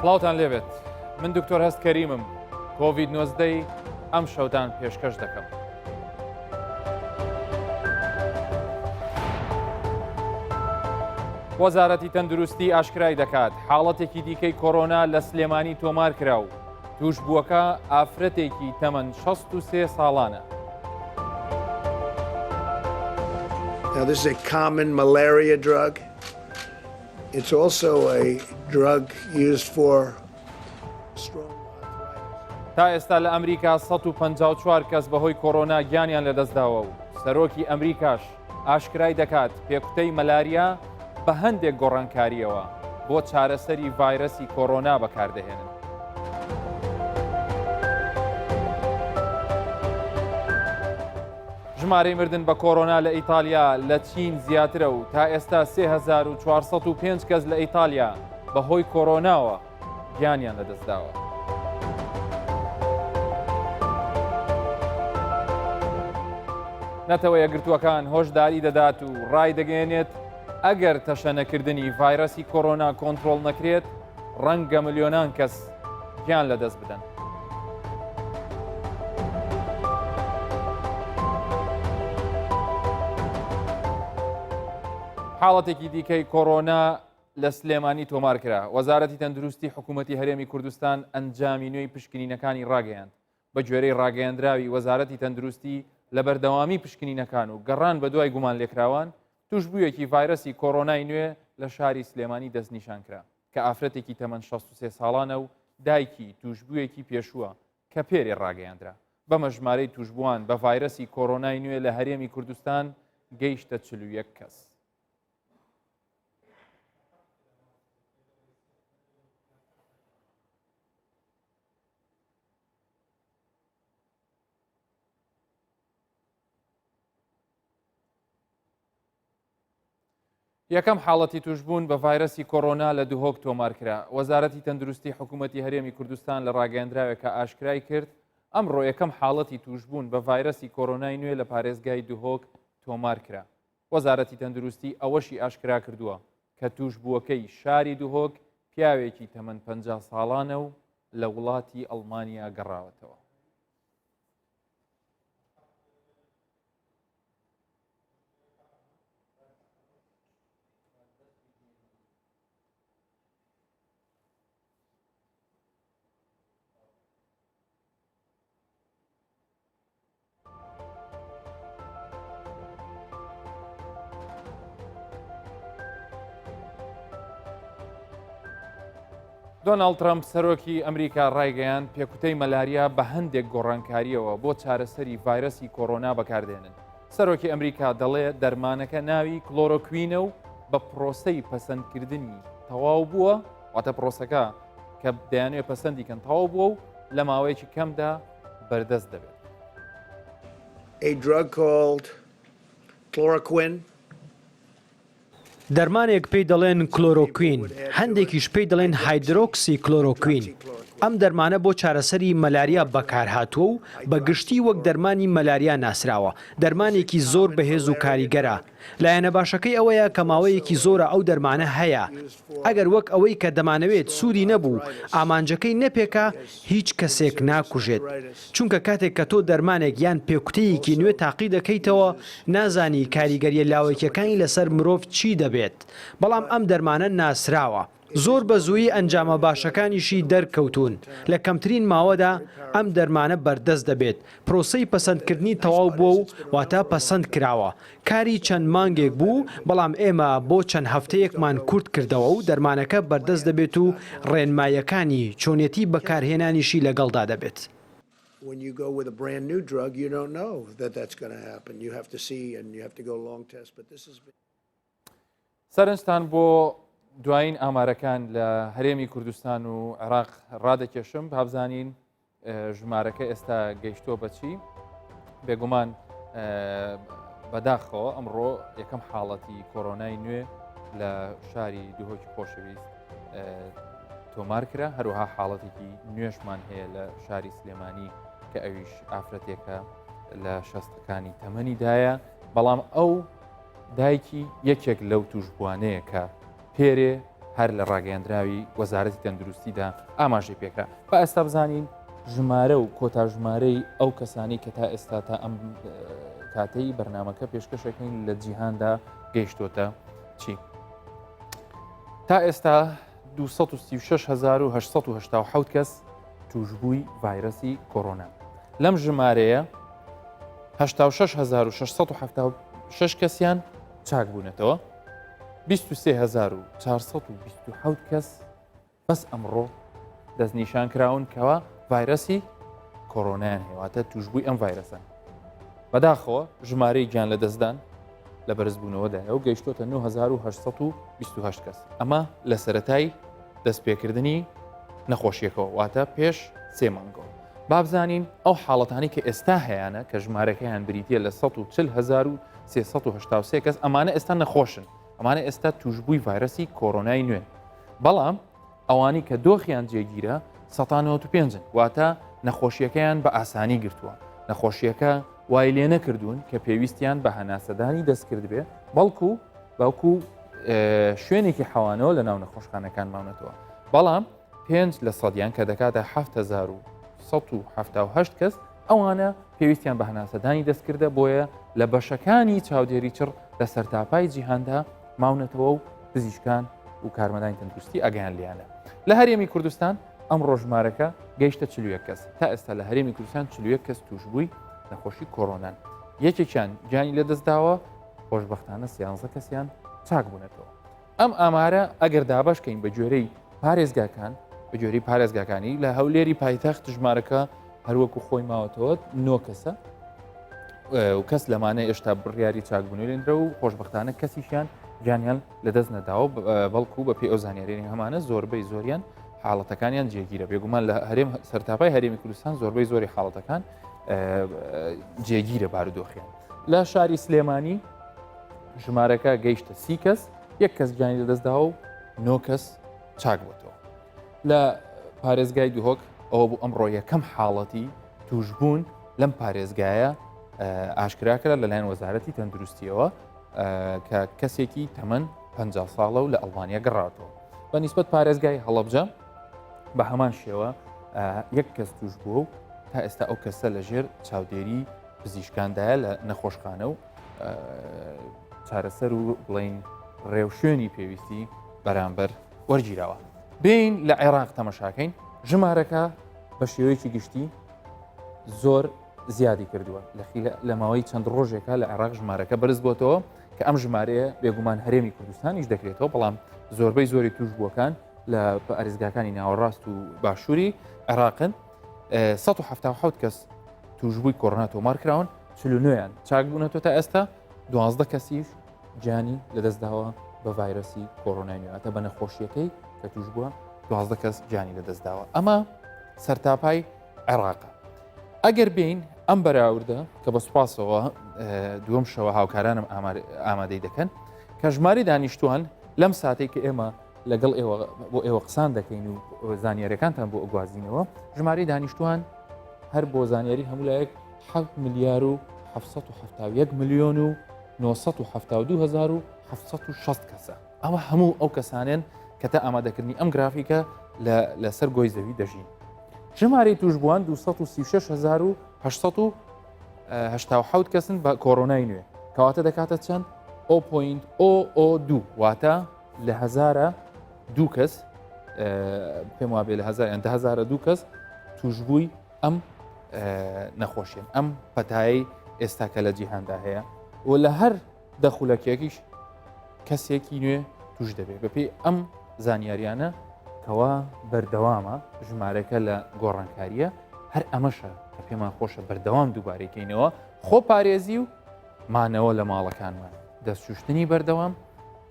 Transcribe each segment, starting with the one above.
سڵاوتان لێبێت من دکتۆر هەست کەریمم کۆڤید 19 ئەم شەوتان پێشکەش دەکەم. وەزارەتی تەندروستی ئاشکرای دەکات حاڵەتێکی دیکەی کۆرۆنا لە سلێمانی تۆمار کرا و تووشبووەکە ئافرەتێکی تەمەن 63 ساڵانە. Now, this is a common malaria drug. It's also a drug used for strong arthritis. تا ئێستا لە ئەمریکا 154 کەس بەهۆی کۆرۆنا گیانیان لەدەستداوە و سەرۆکی ئەمریکاش ئاشکرای دەکات پێکوتەی مەلاریا بە هەندێک گۆڕانکارییەوە بۆ چارەسەری ڤایرەسی کۆرۆنا بەکاردەهێنن. ژمارەی مردن بە کۆرۆنا لە ئیتالیا لە چین زیاترە و تا ئێستا 3405 کەس لە ئیتالیا بەهۆی کۆرۆناوە گیانیان لەدەستداوە. نەتەوە یەکگرتووەکان هۆشداری دەدات و ڕایدەگەیەنێت ئەگەر تەشەنەکردنی ڤایرەسی کۆرۆنا کۆنترۆڵ نەکرێت ڕەنگە ملیۆنان کەس گیان لەدەست بدەن. حاڵەتێکی دیکەی کۆرۆنا لە سلێمانی تۆمارکرا. وەزارەتی تەندروستی حکوومەتی هەرێمی کوردستان ئەنجامی نوێی پشکنینەکانی ڕاگەیاند. بە گوێرەی ڕاگەیەندراوی وەزارەتی تەندروستی لە بەردەوامی پشکنینەکان و گەڕان بە دوای گومانلێکراوان، تووشبوویەکی ڤایرەسی کۆرۆنای نوێ لە شاری سلێمانی دەستنیشانکرا کە ئافرەتێکی تەمەن 63 ساڵانە و دایکی تووشبوویەکی پێشووە کە پێرێ ڕاگەیەندرا. بەمە ژمارەی تووشبووان بە ڤایرەسی کۆرۆنای نوێ لە هەرێمی کوردستان گەیشتە 41 کەس. یەکەم حاڵەتی توشبوون بە ڤایرەسی کۆرۆنا لە دهۆک تۆمارکرا. وەزارەتی تەندروستی حکوومەتی هەرێمی کوردستان لە ڕاگەیەندراوێکا ئاشکرای کرد، ئەمڕۆ یەکەم حاڵەتی توشبوون بە ڤایرەسی کۆرۆنای نوێ لە پارێزگای دهۆک تۆمارکرا. وەزارەتی تەندروستی ئەوەشی ئاشکرا کردووە کە تووشبووەکەی شاری دهۆک پیاوێکی تەمەن 50 ساڵانە و لە وڵاتی ئەڵمانیا گەڕاوەتەوە. دۆناڵد ترەمپ سەرۆکی ئەمریکا ڕایگەیاند پێکوتەی مەلاریا بە هەندێک گۆڕانکارییەوە بۆ چارەسەری ڤایرەسی کۆرۆنا بەکاردێنن. سەرۆکی ئەمریکا دەڵێ دەرمانەکە ناوی کلۆرۆکوینە و بە پرۆسەی پەسەندکردنی تەواو بووە، واتە پرۆسەکە کە دەیانوێ پەسەندی کەن تەواو بووە و لە ماوەیەکی کەمدا بەردەست دەبێت. A drug called chloroquine. دەرمانێک پێی دەڵێن کلۆرۆکوین، هەندێکیش پێی دەڵێن هایدرۆکسی کلۆرۆکوین. ئەم دەرمانە بۆ چارەسەری مەلاریا بەکارهاتووە و بە گشتی وەک دەرمانی مەلاریا ناسراوە، دەرمانێکی زۆر بەهێز و کاریگەرە. لایەنە باشەکەی ئەوەیە کە ماوەیەکی زۆرە ئەو دەرمانە هەیە. ئەگەر وەک ئەوەی کە دەمانەوێت سوودی نەبوو، ئامانجەکەی نەپێکا، هیچ کەسێک ناکوژێت. چونکە کاتێک کە تۆ دەرمانێک یان پێکوتەیەکی نوێ تاقی دەکەیتەوە، نازانی کاریگەرییە لاوەکییەکانی لەسەر مرۆڤ چی دەبێت. بەڵام ئەم دەرمانە ناسراوە. زۆر بە زوویی ئەنجامە باشەکانیشی دەرکەوتوون. لە کەمترین ماوەدا ئەم دەرمانە بەردەست دەبێت. پرۆسەی پەسەندکردنی تەواو بووە و واتە پەسەند کراوە. کاری چەند مانگێک بوو، بەڵام ئێمە بۆ چەند هەفتەیەکمان کورت کردەوە و دەرمانەکە بەردەست دەبێت و ڕێنماییەکانی چۆنیەتی بەکارهێنانیشی لەگەڵدا دەبێت. سەرنجتان بۆ دوایین ئامارەکان لە هەرێمی کوردستان و عێراق ڕادەکێشم بابزانین ژمارەکە ئێستا گەیشتووە بەچی بێگومان بەداخەوە ئەمڕۆ یەکەم حاڵەتی کۆرۆنای نوێ لە شاری دهۆکی خۆشەویست تۆمار کرا هەروەها حاڵەتێکی نوێشمان هەیە لە شاری سلێمانی کە ئەویش ئافرەتێکە لە شەستەکانی تەمەنیدایە بەڵام ئەو دایکی یەکێک لەو توشبووانەیە کە پێرێ. هەر لە ڕاگەیەندراوی وەزارەتی تەندروستیدا ئاماژەی پێکرا. با ئێستا بزانین ژمارە و کۆتا ژمارەی ئەو کەسانی کە تا ئێستا تا ئەم کاتەی بەرنمەکە پێشکەشەکەین لە جیهاندا گەیشتۆتە چی؟ تا ئێستا 236887 کەس توشبووی ڤایرەسی کۆرۆنا لەم ژمارەیە 86676 کەسیان چاک بوونەتەوە 23427 کەس بەس ئەمڕۆ دەستنیشان کراون کەوا ڤایرەسی کۆرۆنایان هەیە واتە توشبووی ئەم ڤایرەسەن. بەداخەوە ژمارەی گیان لەدەستدان لە بەرزبوونەوەدایە و گەیشتۆتە 9828 کەس ئەمە لە سەتای دەستپێکردنی نەخۆشیەکەەوە واتە پێش سێ مانگەوە بابزانین ئەو حاڵەتانی کە ئێستا هەیەە کە ژمارەکەیان بریتە لە 140383 کەس ئەمانە ئێستا نەخۆشن ئەمانە ئێستا توشبووی ڤایرەسی کۆرۆنای نوێن بەڵام ئەوانی کە دۆخیان جێگیرە 95ن واتە نەخۆشیەکەیان بە ئاسانی گرتووە نەخۆشیەکە وای لێ نەکردوون کە پێویستیان بە هەناسەدانی دەستکرد بێ بەڵکو بەڵکو شوێنێکی حەوانەوە لە ناو نەخۆشخانەکان ماونەتەوە بەڵام پێنج لە سەدیان کە دەکاتە 1970 کەس ئەوانە پێویستیان بە هەناسەدانی دەستکردە بۆیە لە بەشەکانی چاودێری چڕ لە سەرتاپای جیهاندا ماونەتەوە و پزیشکان و کارمەندانی تەندروستی ئاگیان لیانە لە هەرێمی کوردستان ئەم ڕۆژمارەکە گەیشتە 41 کەس تا ئێستا لە هەرێمی کوردستان 41 کەس توشبووی نەخۆشی کۆرۆنان یەکێکیان گیانی لەدەستداوە خۆشببختانە سیانزە کەسیان چاک بوونەتەوە ئەم ئامارە ئەگەر دابەش کەین بە گوێرەی پارێزگاکان بە گوێرەی پارێزگاکانی لە هەولێری پایتەخت ژمارەکە هەروەکو خۆی ماوەتەوە نۆ کەسە و کەس لەمانە ئێشتا بڕیاری چاکبوونەوەی لێندرا و خۆشببختانە کەسیشیان گیانیان لەدەست نەداوە بەڵکو بە پێی ئەو زانیاریی هەمانە زۆربەی زۆریان حاڵەتەکانیان جێگیرە بێگومان لە هەرێم سەرتاپای هەرێمی کوردستان زۆربەی زۆری حاڵەتەکان جێگیرە بارودۆخیان لە شاری سلێمانی ژمارەکە گەیشتە سی کەس یەک کەس گیانی لەدەستداوە و نۆ کەس چاک بۆتەوە لە پارێزگای دهۆک ئەوە بوو ئەمڕۆ یەکەم حاڵەتی توشبوون لەم پارێزگایە ئاشکرا کرا لەلایەن وەزارەتی تەندروستیەوە کە کەسێکی تەمەن 50 ساڵە و لە ئەڵمانیا گەڕاتەوە بە نیسبەت پارێزگای هەڵەبجە بە هەمان شێوە یەک کەس توش بووە و تا ئێستا ئەو کەسە لەژێر چاودێری پزیشکاندایە لە نەخۆشخانە و چارەسەر و بڵین ڕێوشوێنی پێویستی بەرامبەر وەرگیراوە بین لە عێراق تەمەشاکەین ژمارەکە بە شێوەیەکی گشتی زۆر زیادی کردووە لە ماوەی چەند ڕۆژێکە لە عێراق ژمارەکە بەرز بۆتەوە کە ئەم ژمارەیە بێگومان هەرێمی کوردستانیش دەکرێتەوە بەڵام زۆربەی زۆری توش بووەکان لە پارێزگاکانی ناوەڕاست و باشووری عێراقن 1970 کەس توشبووی کۆرۆنا تۆمار کراون 49یان چاک بوونەتەوە تا ئێستا دوازدە کەسیش گیانی لەدەستداوە بە ڤایرۆسی کۆرۆنای نوێ واتە بە نەخۆشیەکەی کە توش بووە دوازدە کەس گیانی لەدەستداوە ئەمە سەرتاپای عێراقە ئەگەر بین ئەم بەراوردە کە بە سوپاسەوە دووەم شەوە هاوکارانم ئامادەی دەکەن کە ژماری دانیشتوان لەم ساتێک کە ئێمە لەگەڵ ئێوە بۆ ئێوە قسان دەکەین و زانیاریەکانتان بۆ ئەگوازینەوە ژمارەی دانیشتوان هەر بۆ زانیاری هەموو لایەک 7 ملیار و 771 ملیۆن و 972 کەسە ئەوە هەموو ئەو کەسانێن کە تا ئامادەکردنی ئەم گرافیکە لەسەر گۆی زەوی دەژین ژمارەی توشبووان 236887 کەسن بە کۆرۆنای نوێ کەواتە دەکاتە چەند 0.002 واتە لە هەزارە دوو کەس پێم وابێ لە هەزار یان دە دوو کەس توشبووی ئەم نەخۆشین ئەم پەتایی ئێستا کە لە جیهاندا هەیە و لە هەر دەخولەکێکیش کەسێکی نوێ توش دەبێت بەپێی ئەم زانیاریانە کەوا بەردەوامە ژمارەکە لە گۆڕانکاریە هەر ئەمەشە کە پێمان خۆشە بەردەوام دووبارەکەینەوە خۆپارێزی و مانەوە لە ماڵەکانمان دەست شوشتنی بەردەوام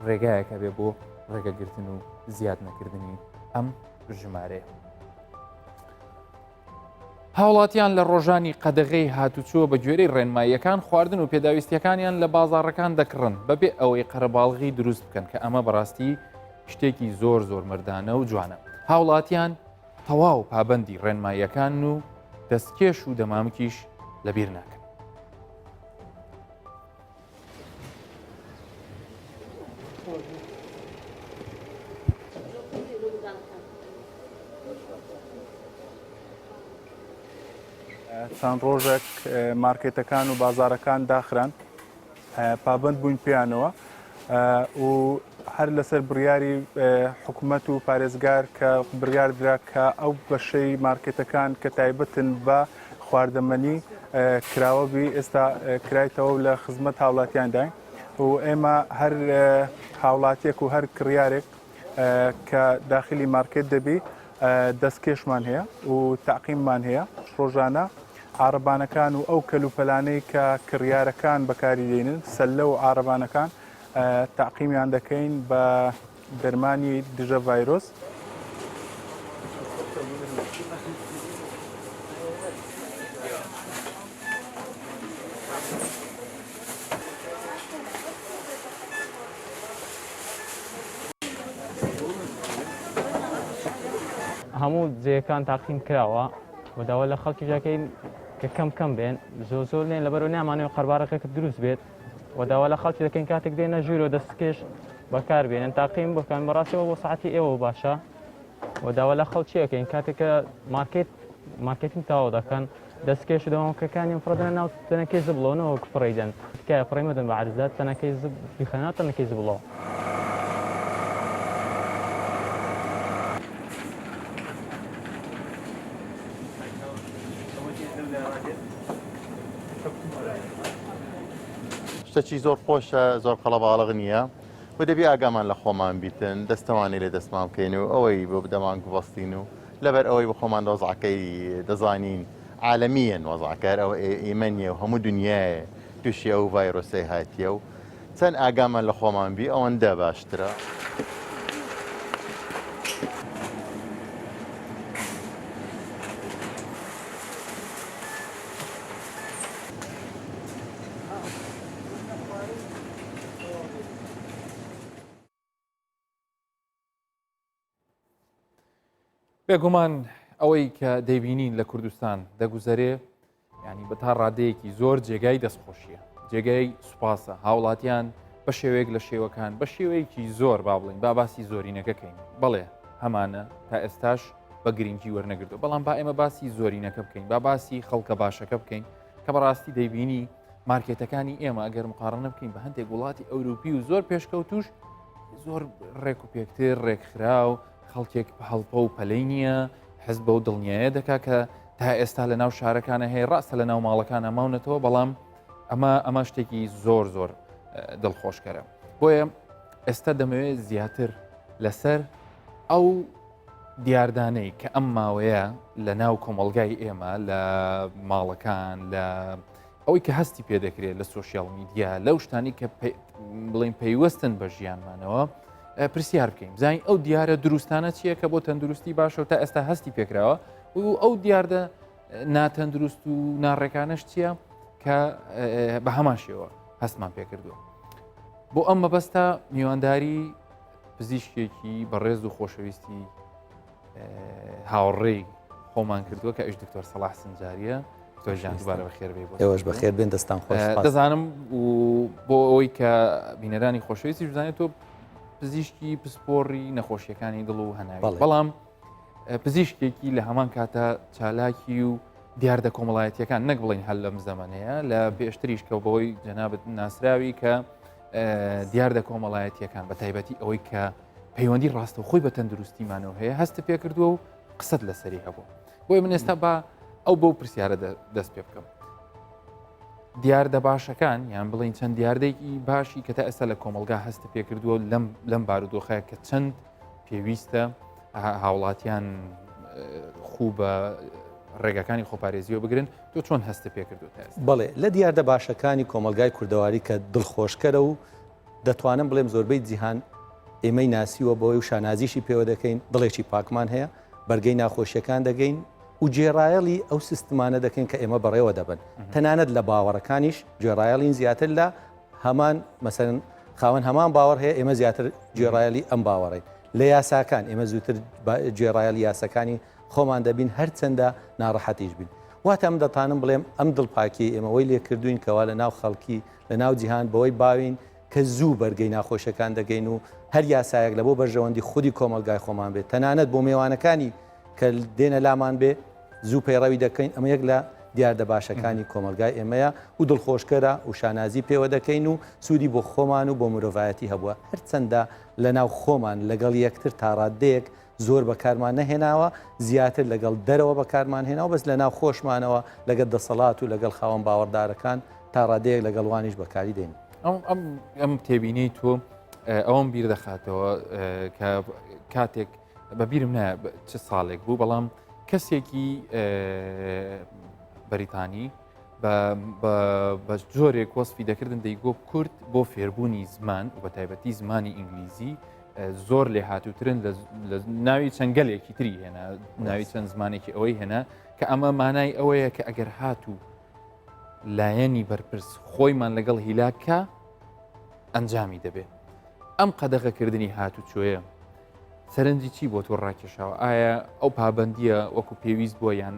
ڕێگایەکە بێ بۆ ڕێگەگرتن و زیاد نەکردنی ئەم ژمارەیە. هاوڵاتیان لە ڕۆژانی قەدەغەی هاتوچۆ بە گوێرەی ڕێنماییەکان خواردن و پێداویستیەکانیان لە بازاڕەکان دەکڕن بەبێ ئەوەی قەرەباڵغی دروست بکەن کە ئەمە بەڕاستی شتێکی زۆر زۆر مردانە و جوانە هاوڵاتیان تەواو پابندی ڕێنماییەکان و دەستکێش و دەمامکیش لەبیر ناکەن. چەند ڕۆژێک مارکێتەکان و بازارەکان داخران پابند بووین پێیانەوە و هەر لەسەر بڕیاری حکومەت و پارێزگار کە بڕیار درا کە ئەو بەشەی مارکێتەکان کە تایبەتن بە خواردەمەنی کراوە بی ئێستا کرایتەوە لە خزمەت هاوڵاتیانداین و ئێمە هەر هاوڵاتیەک و هەر کڕیارێک کە داخلی مارکێت دەبی دەستکێشمان هەیە و تاقیممان هەیە ڕۆژانە عربانەکان و ئەو کەلوپەلانەی کە کڕیارەکان بەکاری دێنن سەلە و عربانەکان تاقیمیان دەکەین بە دەرمانی دژە ڤایرۆس. هەموو جێیەکان تاقیم کراوە و داوا لە خەڵکیش دەکەین کە کەم کەم بێن زۆر زۆر نێن لەبەرەوە نامانەوە قەربارەکەکە دروست بێت و داوا لە خەڵکی دەکەین کاتێک دێنە ژوورەوە دەستکێش بەکار بێنن تاقیم بکەن بەڕاستەوە بۆ ساعەتی ئێوە باشە و داوا لە خەڵکی ئەکەین کاتێک کە مارکێت مارکێتینگ تەواو دەکەن دەستکێش و دەمامکەکانیان فڕێدەنە ناو تەنەکەی زبڵەوە نەوەک فڕێی دەن تکایە فڕێ مەدەن بە عەرزدا تەنەکەی زب بیخەنە ناو تەنەکەی زبڵەوە. شتەکی زۆر خۆشە زۆر قەڵەباڵغ نییە و دەبی ئاگامان لە خۆمان بیتن دەستەوانی لێ دەستمان بکەین و ئەوەی بۆ بدەمان گوبەستین و لەبەر ئەوەی بە خۆمان وەزعەکەی دەزانین عالەمیەن وەزعەکە هەر ئەوە ئێمە نییە و هەموو دنیایە تووشی ئەو ڤایرۆسەی هاتیە و چەند ئاگامان لە خۆمان بی ئەوەندە باشترە. بێگومان ئەوەی کە دەیبینین لە کوردستان دەگوزەرێ ینی بە تا ڕادەیەکی زۆر جێگای دەستخۆشیە جێگای سوپاسە هاوڵاتیان بە شێوەیەک لە شێوەکان بە شێوەیەکی زۆر با بڵین با باسی زۆرینەکە کەین بەڵێ هەمانە تا ئێستاش بە گرنگی وەرنەگرتو بەڵام با ئێمە باسی زۆرینەکە بکەین با باسی خەڵکە باشەکە بکەین کە بەڕاستی دەیبینی مارکێتەکانی ئێمە ئەگەر مقاڕنە بکەین بە هەندێک وڵاتی ئەوروپی و زۆر پێشکەوتوش زۆر ڕێک و پێکتر ڕێکخراو خەڵکێک هەڵپە و پەلەی نییە حەز بەو دڵنیایە دەکا کە تا ئێستا لە ناو شارەکانە هەیە ڕاستە لە ناو ماڵەکانە ماونەتەوە بەڵام ئەمە ئەمە شتێکی زۆر زۆر دڵخۆشکەرە بۆیە ئێستا دەمەوێت زیاتر لەسەر ئەو دیاردانەی کە ئەم ماوەیە لە ناو کۆمەڵگای ئێمە لە ماڵەکان لە ئەوەی کە هەستی پێ دەکرێت لە سۆشیال میدیا لەو شتانی کە بڵین پەیوەستن بە ژیانمانەوە پرسیار بکەین بزانین ئەو دیارە دروستانە چییە کە بۆ تەندروستی باشە و تا ئێستا هەستی پێکراوە و ئەو دیاردە ناتەندروست و ناڕێکانەش چییە کە بە هەمان شێوە هەستمان پێکردووە بۆ ئەم مەبەستە میوانداری پزیشکێکی بەڕێز و خۆشەویستی هاوڕێی خۆمان کردووە کە ئەش دکتۆر سەڵاح سنجاریە دکتۆر ژیان دووبارە بەخێر بێی بۆ ئێوەش بەخێر بێن دەستان خۆش سپاس. دەزانم و بۆ ئەوەی کە بینەرانی خۆشەویستی بزانێت تۆ پزیشکی پسپۆڕی نەخۆشیەکانی دڵ و هەناوی بەڵێ. بەڵام پزیشکێکی لە هەمان کاتە چالاکی و دیاردە کۆمەڵایەتیەکان نەک بڵین هەر لەم زەمەنەیە لە پێشتریش کە بەوەی جەنابت ناسراوی کە دیاردە کۆمەڵایەتیەکان بە تایبەتی ئەوەی کە پەیوەندی ڕاستەوخۆی بە تەندروستیمانەوە هەیە هەستە پێکردووە و قسەت لەسەری هەبوو بۆیە من ئێستا با ئەو بەو پرسیارە دەست پێ بکەم دیاردە باشەکان یان بڵین چەند دیاردەیەکی باشی کە تا ئێستا لە کۆمەلگا هەستە پێکردووە لەم لەم بارودۆخەیە کە چەند پێویستە هاوڵاتیان خوو بە ڕێگەکانی خۆپارێزیەوە بگرن تۆ چۆن هەستە پێکردو بەڵێ لە دیاردە باشەکانی کۆمەلگای کوردەواری کە دڵخۆشکەرە و دەتوانم بڵێم زۆربەی جیهان ئێمەی ناسیوە بەوەی و شانازیشی پێوە دەکەین، دڵێکی پاکمان هەیە، بەرگەی ناخۆشیەکان دەگەین و گوێڕایەڵی ئەو سیستمانە دەکەین کە ئێمە بەڕێوە دەبن، تەنانەت لە باوەڕەکانیش گوێڕایەڵین زیاتر لە هەمان مەسەلەن خاوەن هەمان باوەڕ هەیە ئێمە زیاتر گوێڕایەڵی ئەم باوەڕین لە یاساکان ئێمە زووتر گوێڕایەڵی یاسەکانی خۆمان دەبین هەرچەندە ناڕەحەتیش بین واتە ئەم دەتانم بڵێم ئەم دڵپاکی ئێمەوەی لێکردوین کەوا لە ناو خەڵکی لە ناو جیهان بەوەی باوین کە زوو بەرگەی ناخۆشیەکان دەگەین و هەر یاسایەک لە بۆ بەرژەوەندی خودی کۆمەڵگای خۆمان بێت تەنانەت بۆ مێوانەکانی کە دێنە لامان بێ زوو پەیڕەوی دەکەین ئەمە یەک لە دیاردە باشەکانی کۆمەڵگای ئێمەیە و دڵخۆشکەرە و شانازی پێوە دەکەین و سوودی بۆ خۆمان و بۆ مرۆڤایەتی هەبووە هەرچەندە لەناو خۆمان لەگەڵ یەکتر تاڕاددەیەک زۆر بەکارمان نەهێناوە زیاتر لەگەڵ دەرەوە بەکارمان هێناوە بەس لەناو خۆشمانەوە لەگەڵ دەسەڵات و لەگەڵ خاوەن باوەڕدارەکان تا ڕادەیەک لەگەڵ وانیش بەکاری دێنین. ئەم تێبینەی تۆ ئەوەم بیر دەخاتەوە کە کاتێک بە بیرم نایە چ ساڵێک بوو بەڵام کەسێکی بەریتانی بە جۆرێک وەسفی دەکردن دەیگۆ کورد بۆ فێربوونی زمان و بە تایبەتی زمانی ئینگلیزی زۆر لێهاتووترن لە ناوی چەند گەلێکی تری هێنا ناوی چەند زمانێکی ئەوەی هێنا کە ئەمە مانای ئەوەیە کە ئەگەر هاتوو لایەنی بەرپرس خۆیمان لەگەڵ هیلاکە ئەنجامی دەبێت ئەم قەدەغەکردنی هاتوچۆیە سەرنجی چی بۆ تۆ ڕاکێشاوە؟ ئایا ئەو پابەندییە وەکو پێویست بووە یان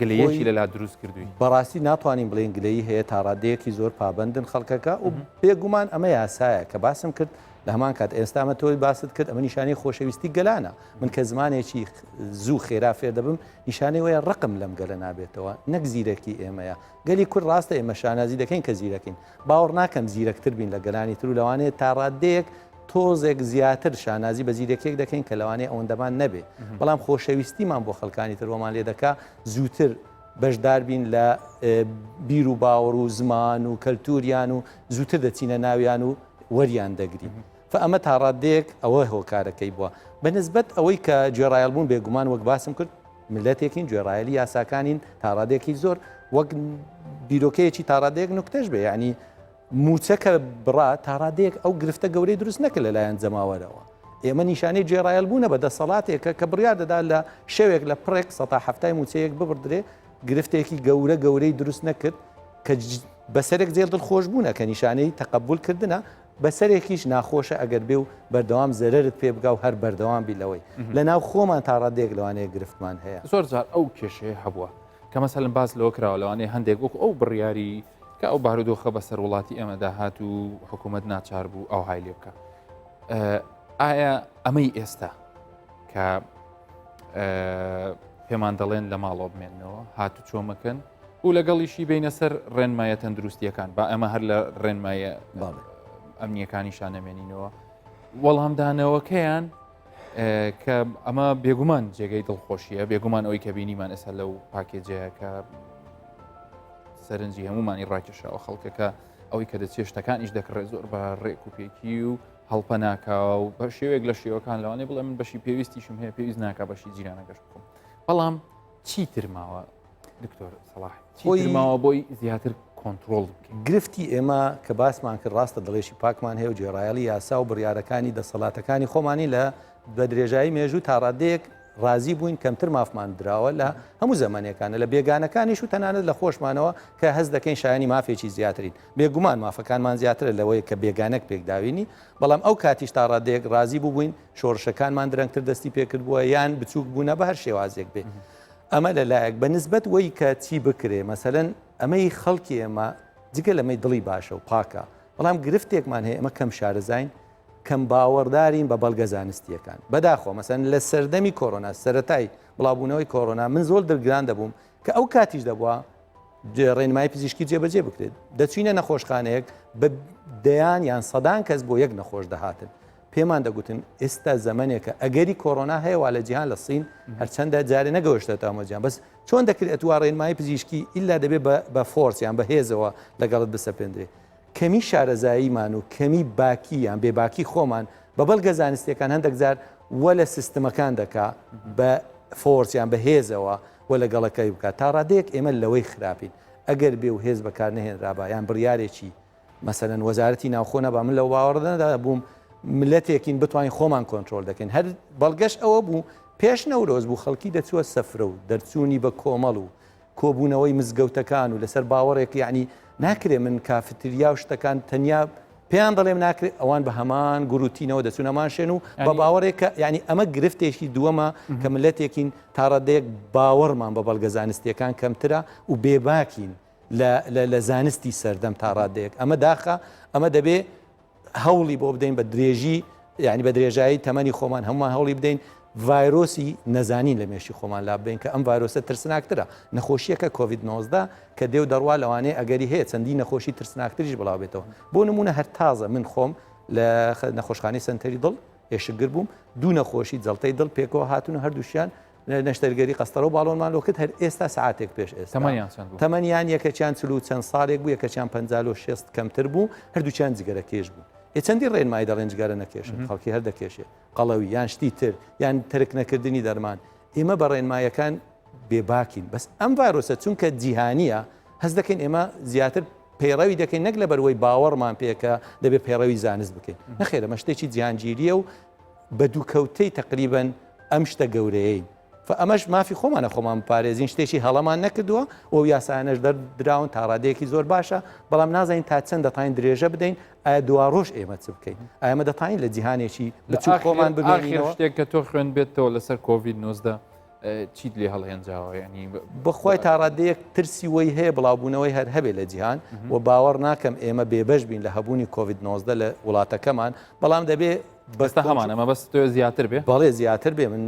گلەیەکی لەلا دروست کردووی؟ بەڕاستی ناتوانین بڵێین گلەیی هەیە تاڕادەیەکی زۆر پابەندن خەڵکەکە و بێگومان ئەمە یاسایە کە باسم کرد لە هەمان کات ئێستا ئەمە تۆی باست کرد ئەمە نیشانەی خۆشەویستی گەلانە من کە زمانێکی زوو خێرا فێر دەبم نیشانەی وەیە ڕقم لەم گەلە نابێتەوە نەک زیرەکی ئێمەیە گەلی کورد ڕاستە ئێمە شانازی دەکەین کە زیرەکین باوەڕ ناکەم زیرەکتر بین لە گەلانی تر و لەوانەیە تا ڕاددەیەک تۆزێک زیاتر شانازی بە زیرەکیەک دەکەین کە لەوانەیە ئەوەندەمان نەبێ بەڵام خۆشەویستیمان بۆ خەڵکانی تر وەمان لێ دەکا زووتر بەشدار بین لە بیر و باوەڕ و زمان و کەلتوریان و زووتر دەچینە ناویان و وەریان دەگرین. فئەمە تا ڕاددەیەک ئەوە هۆکارەکەی بووە. بە نسبەت ئەوەی کە گوێڕایەڵ بوون بێگومان وەک باسم کرد ملەتێکین گوێڕایەلی یاساکانین تا ڕادەیەکی زۆر وەک بیرۆکەیەکی تا ڕادەیەک نوکتەش بێ یعنی مووچە کە بڕا تا ڕادەیەک ئەو گرفتە گەورەی دروست نەکرد لەلایەن جەماوەرەوە. ئێمە نیشانەی گوێڕایەڵ بوونە بە دەسەڵاتێکە کە بڕیار دەدا لە شەوێک لە پڕێک سەتا حەفتای مووچەیەک ببڕدرێ گرفتێکی گەورە گەورەی دروست نەکرد کە بەسەرێک جێل دڵخۆش بوونە کە نیشانەی تەقەبول کردنە بەسەرێکیش ناخۆشە ئەگەر بێ و بەردەوام زەرەرت پێ بگا و هەر بەردەوام بی لەوەی لە ناو خۆمان تا ڕادەیەک لەوانەیە گرفتمان هەیە. زۆر جار ئەو کێشەیە هەبووە کە مەسەلەن باس لەوە کراوە لەوانەیە هەندێک وەکو ئەو بڕیاری کە ئەو بارودۆخە بەسەر وڵاتی ئێمەدا هات و حکوومەت ناچار بوو ئەوهای لێ بکە ئایا ئەمەی ئێستا کە پێمان دەڵێن لە ماڵەوە بمێنەوە هاتو چۆمەکەن و لەگەڵیشی بینە سەر ڕێنمایە تەندروستیەکان با ئەمە هەر لە ڕێنمایە ئەمنیەکانیشان نەمێنینەوە وەڵامدانەوەکەیان کە ئەمە بێگومان جێگەی دڵخۆشیە بێگومان ئەوی کە بینیمان ئێستا لەو پاکێجەیە کە سەرنجی هەمومانی ڕاکێشاوە خەڵکەکە ئەوەی کە دەچێت شتەکانیش دەکڕێت زۆر بە ڕێک و پێکی و هەڵپە ناکاوە و بە شێوەیەک لە شێوەکان لەوانەیە بڵێ من بەشی پێویستیشم هەیە پێویست ناکە بەشی جیرانەکەش بخۆم بەڵام چیتر ماوە دکتۆر سەڵاح چیتر ماوە بۆی زیاتر کۆنترۆڵ بکەین؟ گرفتی ئێمە کە باسمان کرد ڕاستە دڵێکی پاکمان هەیە و گوێڕایەڵی یاسا و بڕیارەکانی دەسەڵاتەکانی خۆمانی لە بە درێژایی مێژوو تا ڕادەیەک ڕازی بووین کەمتر مافمان دراوە لە هەموو زەمەنێکانە لە بێگانەکانیش و تەنانەت لە خۆشمانەوە کە هەست دەکەین شایانی مافێکی زیاترین بێگومان مافەکانمان زیاترە لەوەی کە بێگانەک پێکداوینی بەڵام ئەو کاتیش تا ڕادەیەک ڕازی بووین شۆڕشەکانمان درەنگتر دەستی پێکردبووە یان بچووک بوونە بە هەر شێوازێک بێ ئەمە لە لایەک بە نسبەت وەی کە چی بکرێ مەسەلەن ئەمەی خەڵکی ئێمە جگە لەمەی دڵی باشە و پاکە بەڵام گرفتێکمان هەیە ئەمە کەم شارەزاین کەم باوەڕدارین بە بەڵگە زانستیەکان بەداخۆ مەسەن لە سەردەمی کۆرۆنا سەتای بڵاوبوونەوەی کۆرۆنا من زۆر دڵگران دەبووم کە ئەو کاتیش دەبووە ڕێنمایی پزیشکی جێبەجێ بکرێت دەچینە نەخۆشخانەیەک بە دەیان یان سەدان کەس بۆ یەک نەخۆش دەهاتن پێمان دەگوتن ئێستا زەمەنێکە ئەگەری کۆرۆنا هەیە وا لە جیهان لە سین هەرچەندە جارێ نەگەشتە تامە جیان بەس چۆن دەکرێت ئەتوا ڕێنمایی پزیشکی ئیلا دەبێت بە force یان بە هێزەوە لەگەڵت بسەپێندرێ کەمی شارەزاییمان و کەمی باکی یان بێباکی خۆمان بە بەڵگە زانستیەکان هەندێک جار وە لە سیستمەکان دەکا بە force یان بە هێزەوە و لەگەڵەکەی بکات تا ڕادەیەک ئێمە لەوەی خراپین ئەگەر بێ و هێز بەکار نەهێنرابا یان بڕیارێکی مەسەلەن وەزارەتی ناوخۆ نەبا من لەو باوەڕدا بووم ملەتێکین بتوانین خۆمان کۆنترۆل دەکەین هەر بەڵگەش ئەوە بوو پێش نەورۆز بوو خەڵکی دەچووە سەفرە و دەرچوونی بە کۆمەڵ و کۆبوونەوەی مزگەوتەکان و لەسەر باوەڕێک یعنی ناکرێ من کافتریا و شتەکان تەنیا پێیان دەڵێم ناکرێت ئەوان بە هەمان گروتینەوە دەچون هەمان شوێن و بە باوەڕێک کە یعنی ئەمە گرفتێکی دووەمە کە ملەتێکین تا ڕادەیەک باوەڕمان بە بەڵگە زانستیەکان کەمترە و بێباکین لە زانستی سەردەم تا ڕادەیەک ئەمە داخە ئەمە دەبێ هەوڵی بۆ بدەین بە درێژی. یعنی بە درێژایی تەمەنی خۆمان هەمومان هەوڵی بدەین ڤایرۆسی نەزانین لە مێشی خۆمان لاببەین کە ئەم ڤایرۆسە ترسناکترە نەخۆشیەکە کۆڤید 19 کە دێ و دەڕوا لەوانەیە ئەگەری هەیە چەندین نەخۆشی ترسناکتریش بڵاو بێتەوە بۆ نمونە هەر تازە من خۆم لە نەخۆشخانەی سەنتەری دڵ ئێشکگر بووم دوو نەخۆشی جەڵتەی دڵ پێکەوە هاتون و هەردووشیان نەشتەرگەری قەستەرە و باڵۆنمان لۆ کرد هەر ئێستا سعاتێک پێش ئێستا تەمەنیان چەند بوو؟ تەمەنیان یەکەکیان چل و چەند ساڵێک بوو یەکەکیان پەنجا لۆ شێست کەمتر بوو هەردووکیان جگەرە کێش بوون ئێ چەندی ڕێنمایی دەڵێن جگەرە نەکێشن خەڵکی هەر دەکێشێ قەڵەوی یان شتی تر یان تەرک نەکردنی دەرمان ئێمە بە ڕێنمایەکان بێباکین بەس ئەم ڤایرۆسە چونکە جیهانیە هەست دەکەین ئێمە زیاتر پەیڕەوی دەکەین نەک لەبەروەی باوەڕمان پێکە دەبێت پەیڕەوی زانست بکەین نەخێرە ئەمە شتێکی جیهانگیریە و بە دووکەوتەی تقریبن ئەم شتە گەورەیەین فەئەمەش مافی خۆمانە خۆمان بپارێزین شتێکی هەڵەمان نەکردووە و یاسایانەش دەردراون تا ڕادەیەکی زۆر باشە بەڵام نازانین تا چەند دەتوانین درێژە بدەین ئایا دواڕۆژ ئێمە چ بکەین ئایا ئێمە دەتوانین لە جیهانێکی بچووک خۆمان ببینینەوە شتێک کە تۆ خوێندبێتەوە لەسەر کۆڤید 19 چیت لێ هەڵهێنجاوە ینی بەخوای تا ڕادەیەک ترسی وەی هەیە بڵاوبوونەوەی هەر هەبێ لە جیهان و باوەڕ ناکەم ئێمە بێبەش بین لە هەبوونی کۆڤید 19 لە وڵاتەکەمان بەڵام دەبێ بەستە هەمانە مەبەست تۆ زیاتر بێ؟ بەڵێ زیاتر بێ من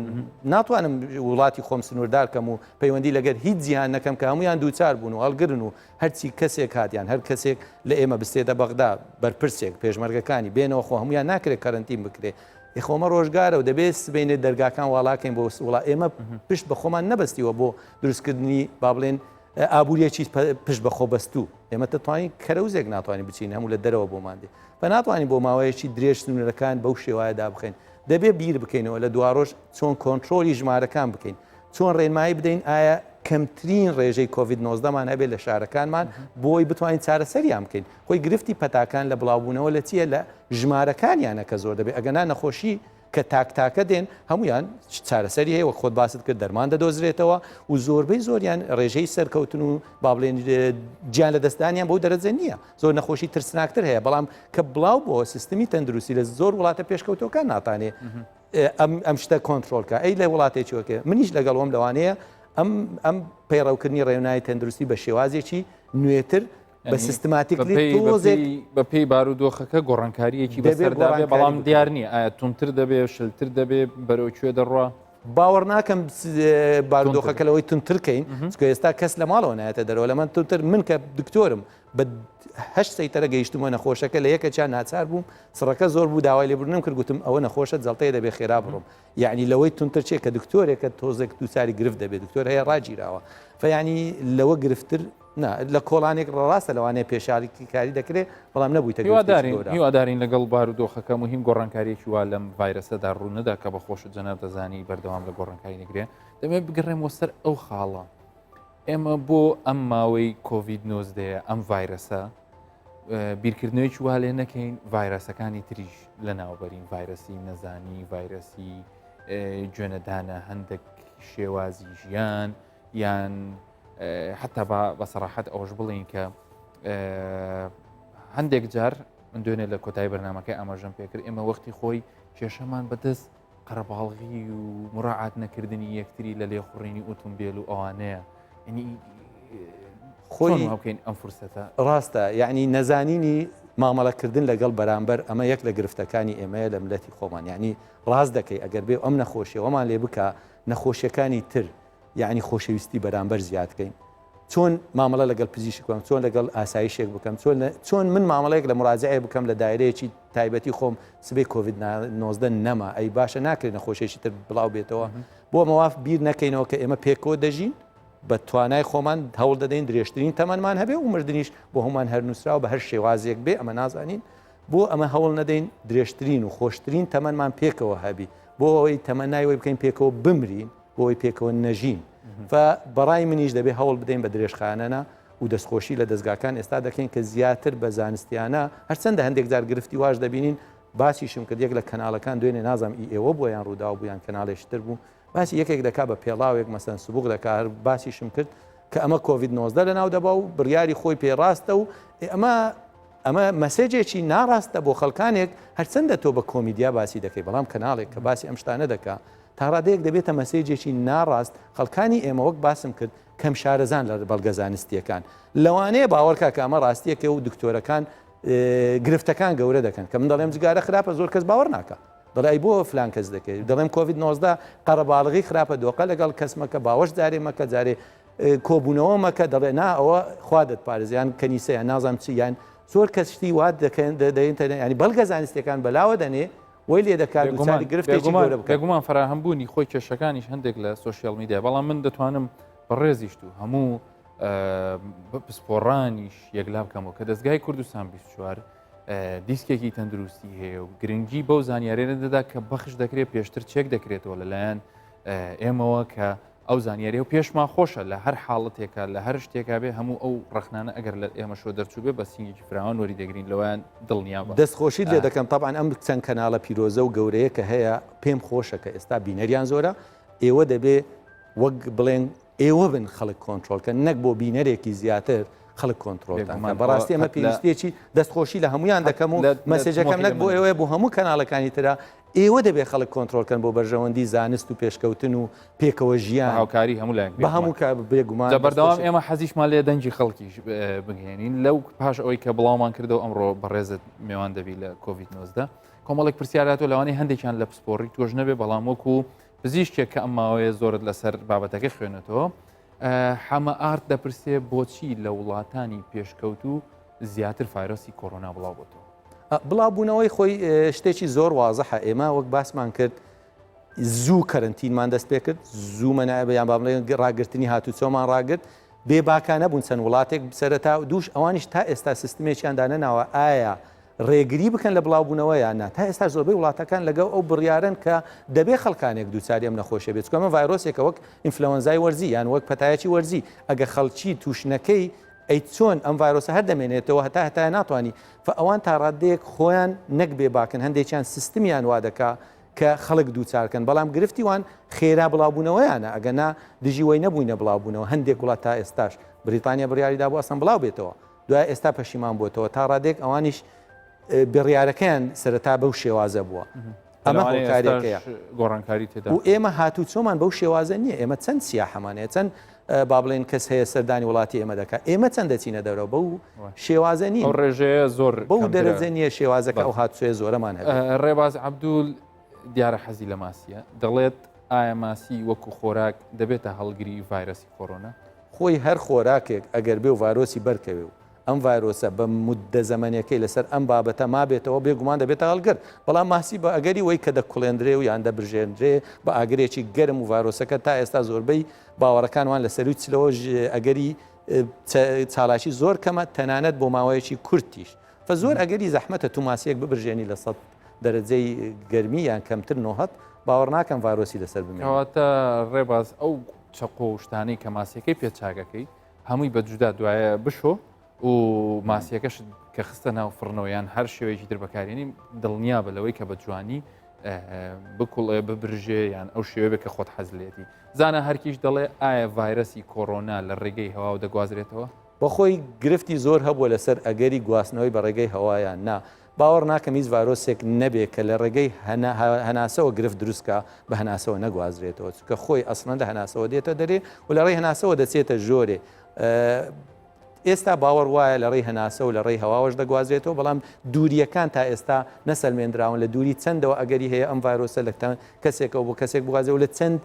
ناتوانم وڵاتی خۆم سنووردار کەم و پەیوەندی لەگەر هیچ جیهان نەکەم کە هەمویان دووچار بوون و هەڵگرن و هەرچی کەسێک هات یان هەر کەسێک لە ئێمە بستێتە بەغدا بەرپرسێک پێشمەرگەکانی بێنەوە خۆ هەمویان ناکرێت کەرەنتین بکرێ ئێخۆمە ڕۆژگارە و دەبێت سبینێ دەرگاکان واڵاکەین بۆ وڵا ئێمە پشت بە خۆمان نەبەستیوە بۆ دروستکردنی با بڵێن ئابووریەکی پشت بە خۆ بەستوو ئێمە دەتوانین کەرەوزێک ناتوانین بچین هەموو لە دەرەوە بۆمان دێ بە ناتوانین بۆ ماوەیەکی درێژ سنوورەکان بەو شێوایە دابخەین دەبێ بیر بکەینەوە لە دواڕۆژ چۆن کۆنترۆلی ژمارەکان بکەین چۆن ڕێنمایی بدەین ئایا کەمترین ڕێژەی کۆڤید 19 مان هەبێت لە شارەکانمان بۆی بتوانین چارەسەریان بکەین خۆی گرفتی پەتاکان لە بڵاوبوونەوە لە چییە لە ژمارەکانیانە کە زۆر دەبێت ئەگەنا نەخۆشی کە تاک تاکە دێن هەمویان چارەسەری هەیە وەک خۆت باست کرد دەرمان دەدۆزرێتەوە و زۆربەی زۆریان ڕێژەی سەرکەوتن و با بڵێن گیان لە دەستدانیان بەو دەرەجە نییە زۆر نەخۆشی ترسناکتر هەیە بەڵام کە بڵاو بۆ سیستمی تەندروستی لە زۆر وڵاتە پێشکەوتەکان ناتانێ ئەم ئەم شتە کۆنترۆلکە ئەی لە وڵاتێکی وەکێ منیش لەگەڵم لەوانەیە ئەم ئەم پەیڕەوکردنی ڕێنمایی تەندروستی بە شێوازێکی نوێتر بە سیستماتیکلی تۆزێک بە پێی بارودۆخەکە گۆڕانکاریەکی بەسەردا بێ بەڵام دیار نییە ئایا توندتر دەبێ شلتر دەبێ بەرەو کوێ دەڕوا؟ باوەڕ ناکەم بارودۆخەکە لەوەی توندتر کەین چونکە ئێستا کەس لە ماڵەوە نایەتە دەرەوە لە من توندتر من کە دکتۆرم بە هەشت سەیتەرە گەیشتمە نەخۆشەکە لە یەکەچیان ناچار بووم سڕەکە زۆر بوو داوای لێبوردنم کرد گوتم ئەوە نەخۆشە جەڵتەیە دەبێ خێرا بڕۆم یعنی لەوەی توندتر چێ کە دکتۆرێکە تۆزێک دووچاری گرفت دەبێت دکتۆر هەیە ڕاگیراوە فیانی لەوە گرفتر نا لە کۆڵانێک ڕاستە لەوانەیە پێشاریکی کاری دەکرێت بەڵام نەبوویتە هیوادارین هیوادارین لەگەڵ بارودۆخەکە مهم گۆڕانکاریەکی وا لەم ڤایرەسەدا ڕوو نەدا کە بە خۆشت جەناب دەزانی بەردەوام لە گۆڕانکاری نگرێ دەمێ بگەڕێمەوە سەر ئەو خاڵە ئێمە بۆ ئەم ماوەی کۆڤید 19 ئەم ڤایرەسە بیرکردنەوەیکی وا لێ نەکەین ڤایرەسەکانی تریش لە ناوبەرین ڤایرەسی نەزانی ڤایرەسی گوێنەدانە هەندێک شێوازی ژیان یان حتا بە سەراحەت ئەوەش بڵین کە هەندێک جار من دوێنێ لە کۆتایی بەرنمەکەی ئاماژەم پێکرد ئێمە وەختی خۆی کێشەمان بەدەست قەرەباڵغی و مراعات نەکردنی یەکتری لە لێخوڕینی ئۆتۆمبیل و ئەوانەیە ینی خۆی بکەین ئەم فرسەتە ڕاستە یعنی نەزانینی مامەڵەکردن لەگەڵ بەرامبەر ئەمە یەک لە گرفتەکانی ئێمەیە لە ملەتی خۆمان یعنی ڕاست دەکەی ئەگەر بێ ئەم نەخۆشیەوەمان لێ بکە نەخۆشیەکانی تر یەعنی خۆشەویستی بەرامبەر زیاد کەین چۆن مامەڵە لەگەڵ پزیشک بکەم چۆن لەگەڵ ئاسایشێک بکەم چۆن چۆن من مامەڵەیەک لە مراجعەیە بکەم لە دایرەیەکی تایبەتی خۆم سبەی کۆڤید 19 نەما ئەی باشە ناکرێت نەخۆشیێکی تر بڵاو بێتەوە بۆ مەواف بیر نەکەینەوە کە ئێمە پێکەوە دەژین بە توانای خۆمان هەوڵ دەدەین درێژترین تەمەنمان هەبێ و مردنیش بۆ هەمان هەر نووسراوە بە هەر شێوازێک بێ ئەمە نازانین بۆ ئەمە هەوڵ نەدەین درێژترین و خۆشترین تەمەنمان پێکەوە هەبی بۆ ئەوەی تەمەنای وەی بکەین پێکەوە بمرین بۆ ئەوەی پێکەوە نەژین ف بەڕای منیش دەبێ هەوڵ بدەین بە درێژخایەنەە و دەستخۆشی لە دەزگاکان ئێستا دەکەین کە زیاتر بە زانستیانە هەرچەندە هەندێک جار گرفتی واش دەبینین باسیشم کرد یەک لە کەناڵەکان دوێنێ نازانم ئی ئێوە بووە یان ڕووداو بوو یان کەناڵێکی تر بوو باسی یەکێک دەکا بە پێڵاوێک مەسەن سبوغ دەکا هەر باسیشم کرد کە ئەمە کۆڤید 19 لەناو دەبا و بڕیاری خۆی پێ ڕاستە و ئەمە ئەمە message ێکی ناڕاستە بۆ خەڵکانێک هەرچەندە تۆ بە کۆمیدیا باسی دەکەی بەڵام کەناڵێک کە باسی ئەم شتانە دەکا تا ڕادەیەک دەبێتە message ێکی ناڕاست خەڵکانی ئێمە وەک باسم کرد کەم شارەزان لە بەڵگە زانستیەکان لەوانەیە باوەڕکا کە ئەمە ڕاستیەکە و دکتۆرەکان گرفتەکان گەورە دەکەن کە من دەڵێم جگارە خراپە زۆر کەس باوەڕ ناکە. دەڵێ ئەی بۆ فلان کەس دەکەی دەڵێم کۆڤید 19 قەرەباڵغی خراپە دۆقە لەگەڵ کەس مەکە باوەش جارێ مەکە جارێ کۆبوونەوە مەکە دەڵێ نا ئەوە خوا دەتپارێزێ یان کەنیسە یان نازانم چی یان زۆر کەس شتی وا دەکەن دەدەین ینی بەڵگە زانستیەکان بەلاوە دەنێ وەی لێ دەکات دوچاری گرفتێکی گەورە بکات. بێگومان فەراهەم بوونی خۆی کێشەکانیش هەندێک لە سۆشیال میدیا بەڵام من دەتوانم بەڕێزیشت و هەموو پسپۆڕانیش یەکلا بکەمەوە کە دەستگای کوردستان 24 دیسکێکی تەندروستی هەیە و گرنگی بەو زانیارێنە دەدا کە بەخش دەکرێت پێشتر چێک دەکرێتەوە لەلایەن ئێمەوە کە ئەو زانیاریە و پێشمان خۆشە لە هەر حاڵەتێکا لە هەر شتێکا بێ هەموو ئەو ڕەخنانە ئەگەر لە ئێمەشەوە دەرچوو بێ بە سینگێکی فراوان وەری دەگرین لەوەیان دڵنیا بە. دەست خۆشیت لێ دەکەم تەبعەن ئەم چەند کەناڵە پیرۆزە و گەورەیە کە هەیە پێم خۆشە کە ئێستا بینەریان زۆرە ئێوە دەبێ وەک بڵێن ئێوە بن خەڵک کۆنترۆڵ کەن نەک بۆ بینەرێکی زیاتر خەڵک کۆنترۆڵتان بکەن بەڕاستی ئەمە پێویستیەکی دەست خۆشی لە هەمویان دەکەم و مەسێجەکەم نەک بۆ ئێوەیە بۆ هەموو کەناڵەکانی ترە ئێوە دەبێ خەڵک کۆنترۆڵ کەن بۆ بەرژەوەندی زانست و پێشکەوتن و پێکەوە ژیان. هاوکاری هەموو لایەک بە هەموو کا بێگومان. جا بەردەوام ئێمە حەزیشمان لێ دەنگی خەڵکیش بگەێنین لەو پاش ئەوەی کە بڵاومان کردەوە ئەمڕۆ بەڕێزت مێوان دەبی لە کۆڤید 19 کۆمەڵێک پرسیاراتۆ لەوانەیە هەندێکیان لە پسپۆڕی تۆش نەبێ بەڵام وەکو پزیشکێک کە ئەم ماوەیە زۆرت لەسەر بابەتەکە خوێنێتەوە حەمە ئارت دەپرسێ بۆچی لە وڵاتانی پێشکەوتوو زیاتر ڤایرۆسی کۆرۆنا بڵاو بۆتەوە؟ بڵاوبوونەوەی خۆی شتێکی زۆر وازحە ئێمە وەک باسمان کرد زوو کەرنتینمان دەست پێ کرد زوو مەنابە یان با بڵێن ڕاگرتنی هاتوچۆمان ڕاگرت بێ باکانە بوون چەند وڵاتێک سەرەتا و دووش ئەوانیش تا ئێستا سیستمێکیان دانەناوە ئایا ڕێگری بکەن لە بڵاوبوونەوە یان نا تا ئێستا زۆربەی وڵاتەکان لەگەڵ ئەو بڕیارەن کە دەبێ خەڵکانێک دووچاری ئەم نەخۆشیە بێت چونکە ئەمە ڤایرۆسێکە وەک ئینفلەوەنزای وەرزی یان وەک پەتایەکی وەرزی ئەگە خەڵکی تووش نەکەی ئەی چۆن ئەم ڤایرۆسە هەر دەمێنێتەوە هەتا هەتایە ناتوانی فە ئەوان تا ڕاددەیەک خۆیان نەک بێ باکن هەندێکیان سیستمیان وا دەکا کە خەڵک دووچارکەن بەڵام گرفتی وان خێرا بڵاوبوونەوەیانە ئەگەنا دژی وەی نەبووینە بڵاوبوونەوە هەندێک وڵات تا ئێستاش بریتانیا بڕیاری دابوو ئەسڵەن بڵاو بێتەوە دوای ئێستا پەشیمان بووەتەوە تا ڕادەیەک ئەوانیش بڕیارەکەیان سەرەتا بەو شێوازە بووە ئەمە هۆکارێکەیە گۆڕانکاری تێدا و ئێمە هاتوچۆمان بەو شێوازە نییە ئێمە چەند سیاحەمان هەیە چەند با بڵێن کەس هەیە سەردانی وڵاتی ئێمە دەکات ئێمە چەند دەچینە دەرەوە بەو شێوازە نیە ئەو ڕێژەیە زۆر بەو دەرەجە نییە شێوازەکە ئەو هاتوچۆیە زۆرەمان هەبێت ڕێباز عەبدول دیارە حەزی لە ماسیە دەڵێت ئایا ماسی وەکو خۆراک دەبێتە هەڵگری ڤایرەسی کۆرۆنا؟ خۆی هەر خۆراکێک ئەگەر بێ و ڤایرۆسی بەرکەوێ و ئەم ڤایرۆسە بە موددە زەمەنیەکەی لەسەر ئەم بابەتە مابێتەوە بێ گومان دەبێتە هەڵگر بەڵام ماسی بە ئەگەری وەی کە دەکوڵێندرێ و یان دەبرژێندرێ بە ئاگرێکی گەرم و ڤایرۆسەکە تا ئێستا زۆربەی باوەڕەکان وان لە سەروی چلەوە ئەگەری چالاکی زۆر کەمە تەنانەت بۆ ماوەیەکی کورتیش فە زۆر ئەگەری زەحمەتە تو ماسیەک ببرژێنی لە سەد دەرەجەی گەرمی یان کەمتر نۆهەت باوەڕ ناکەم ڤایرۆسی لەسەر بمێنێت. کەواتە ڕێباز ئەو چەقۆ و شتانەی کە ماسیەکەی پێ چاکەکەی هەمووی بە جودا دوایە بشۆ و ماسیەکەشت کە خستە ناو فڕنەوە یان هەر شێوەیەکی تر بەکارێنی دڵنیا بە لەوەی کە بە جوانی بکوڵێ ببرژێ یان ئەو شێوە بێ کە خۆت حەز لێتی زانە هەرکیش دەڵێ ئایا ڤایرەسی کۆرۆنا لە ڕێگەی هەواو دەگوازرێتەوە؟ بەخۆی گرفتی زۆر هەبووە لەسەر ئەگەری گواستنەوەی بە ڕێگەی هەوا یان نا، باوەڕ ناکەم هیچ ڤایرۆسێک نەبێ کە لە ڕێگەی هەناسەوە گرفت دروست کا بە هەناسەوە نەگوازرێتەوە چونکە خۆی ئەسڵەن لە هەناسەوە دێتە دەرێ و لە ڕێی هەناسەوە دەچێتە ژۆرێ ئێستا باوەڕ وایە لە ڕێی هەناسە و لە ڕێی هەواوەش دەگوازرێتەوە بەڵام دووریەکان تا ئێستا نەسەلمێندراون لە دووری چەندەوە ئەگەری هەیە ئەم ڤایرۆسە لە کەسێکەوە بۆ کەسێک بگوازێ و لە چەند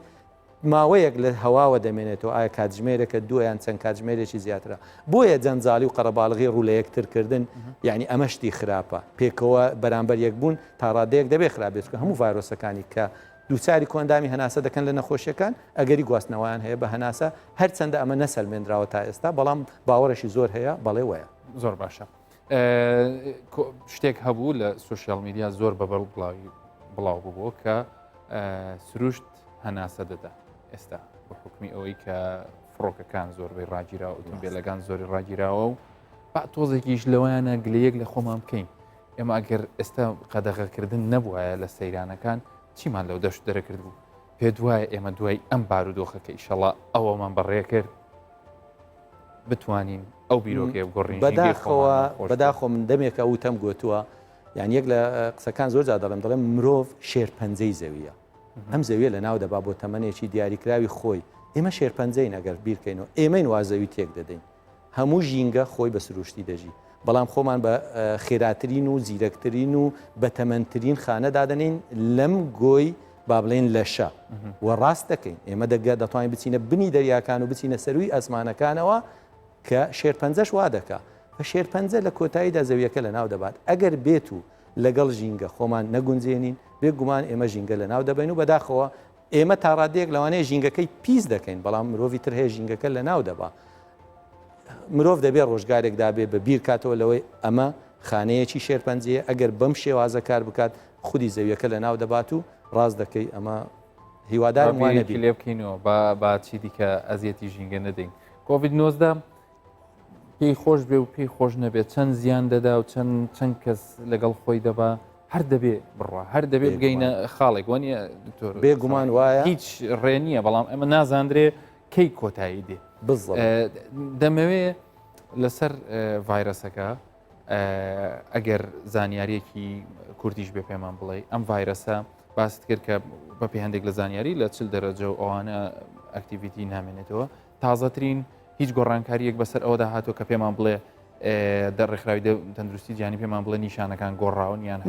ماوەیەک لە هەواوە دەمێنێتەوە، ئایا کاتژمێرێکە، دووە یان چەند کاتژمێرێکی زیاترە؟ بۆیە جەنجاڵی و قەرەباڵغی ڕوو لە یەکتر کردن، یانی ئەمە شتی خراپە. پێکەوە بەرامبەر یەک بوون تا ڕادەیەک دەبێ خراپ بێت، چونکە هەموو ڤایرۆسەکانی کە دووچاری کۆئەندامی هەناسە دەکەن لە نەخۆشییەکان، ئەگەری گواستنەوەیان هەیە بە هەناسە، هەرچەندە ئەمە نەسەلمێنراوە تا ئێستا، بەڵام باوەڕێکی زۆر هەیە بەڵێ وەیە. زۆر باشە. شتێک هەبوو لە سۆشیال میدیا زۆر بە بەڵ بڵاو ببوو کە سروشت هەناسە دەدا ئێستا بە حکمی ئەوەی کە فڕۆکەکان زۆربەی ڕاگیرا ئۆتۆمبیلەکان زۆری ڕاگیراوە و با تۆزێکیش لەوەیانە گلەیەک لە خۆمان بکەین ئێمە ئەگەر ئێستا قەدەغەکردن نەبوایە لە سەیرانەکان چیمان لەو دەشت دەرەکرد بوو پێ دوایە ئێمە دوای ئەم بارودۆخەکە ئیشەڵا ئەوەمان بەڕێ کرد بتوانین ئەو بیرۆکەیە بگۆڕین بەداخەوە بەداخۆ من دەمێکە وتەم گوتووە یان یەک لە قسەکان زۆر جا دەڵێم دەڵێم مرۆڤ شێرپەنجەی زەویە ئەم زەویە لە ناو دەبا بۆ تەمەنێکی دیاریکراوی خۆی ئێمە شێرپەنجەین ئەگەر بیرکەینەوە ئێمەین وا زەوی تێک دەدەین هەموو ژینگە خۆی بە سروشتی دەژی. بەڵام خۆمان بە خێراترین و زیرەکترین و بەتەمەنترین خانە دادەنێین لەم گۆی با بڵێین لەشە و ڕاست دەکەین ئێمە دەگە دەتوانین بچینە بنی دەریاکان و بچینە سەروی ئاسمانەکانەوە کە شێرپەنجەش وا دەکا بە شێرپەنجە لە کۆتاییدا زەویەکە لەناو دەبات ئەگەر بێت و لەگەڵ ژینگە خۆمان نەگونجێنین بێگومان ئێمە ژینگە لەناو دەبەین و بەداخەوە ئێمە تا ڕادەیەک لەوانەیە ژینگەکەی پیس دەکەین بەڵام مرۆڤی تر هەیە ژینگەکە لەناو دەبا مرۆڤ دەبێ ڕۆژگارێک دابێ بە بیر کاتەوە لەوەی ئەمە خانەیەکی شێرپەنجەیە ئەگەر بەم شێوازە کار بکات خودی زەویەکە لەناو دەبات و ڕاست دەکەی ئەمە هیوادارم وانە لێ بکەینەوە با با چی دیکە ئەزیەتی ژینگە نەدەین کۆڤید 19 پێی خۆش بێ و پێی خۆش نەبێت چەند زیان دەدا و چەند چەند کەس لەگەڵ خۆی دەبا هەر دەبێ بڕوا هەر دەبێ بگەینە خاڵێک وانە دکتۆر بێگومان وایە هیچ ڕێ نییە بەڵام ئەمە نازاندرێ کەی کۆتایی دێ دەمەوێ لەسەر ڤایرەسەکە ئەگەر زانیاریەکی کوردیش بێ پێمان بڵێ ئەم ڤایرەسە باست کرد کە بەپی هەندێک لە زانیاری لە چل دەرەجە و ئەوانە activity نامێنێتەوە تازەترین هیچ گۆڕانکاریەک بەسەر ئەوەدا هاتووە کە پێمان بڵێ دە ڕێکخراوی تەندروستی جیهانی پێمان بڵێ نیشانەکان گۆڕاون یان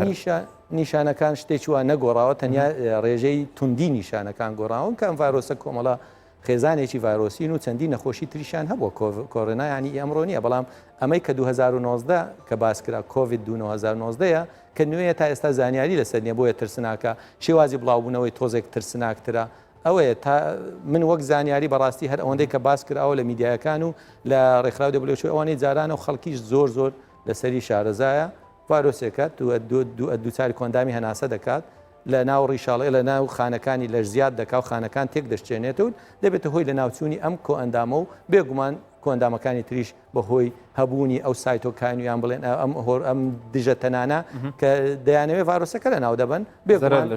نیشانەکان شتێکی وا نەگۆڕاوە تەنیا ڕێژەی توندی نیشانەکان گۆڕاون کە ئەم ڤایرۆسە کۆمەڵە خێزانێکی ڤایرۆسین و چەندین نەخۆشی تریشیان هەبووە کۆرۆنا ینی ئەمڕۆ نییە بەڵام ئەمەی کە 2019 کە باس کرا کۆڤید 2019 کە نوێیە تا ئێستا زانیاری لەسەر نییە بۆیە ترسناکە شێوازی بڵاوبوونەوەی تۆزێک ترسناکترە ئەوەیە تا من وەک زانیاری بەڕاستی هەر ئەوەندەی کە باس کراوە لە میدیایەکان و لە ڕێکخراو دەبلێچوی ئەوانەی جارانە و خەڵکیش زۆر زۆر لەسەری شارەزایە ڤایرۆسێکە دووچاری کۆندامی هەناسە دەکات لە ناو ڕیشاڵێ لە ناو خانەکانی لەش زیاد دەکا و خانەکان تێک دەشچێنێت و دەبێتە هۆی لە ناوچوونی ئەم کۆئەندامە و بێگومان کۆئەندامەکانی تریش بەهۆی هەبوونی ئەو سایتۆکاین یان بڵێن ئەم هۆر ئەم دژە تەنانە کە دەیانەوێت ڤایرۆسەکە لە ناو دەبەن بێگومان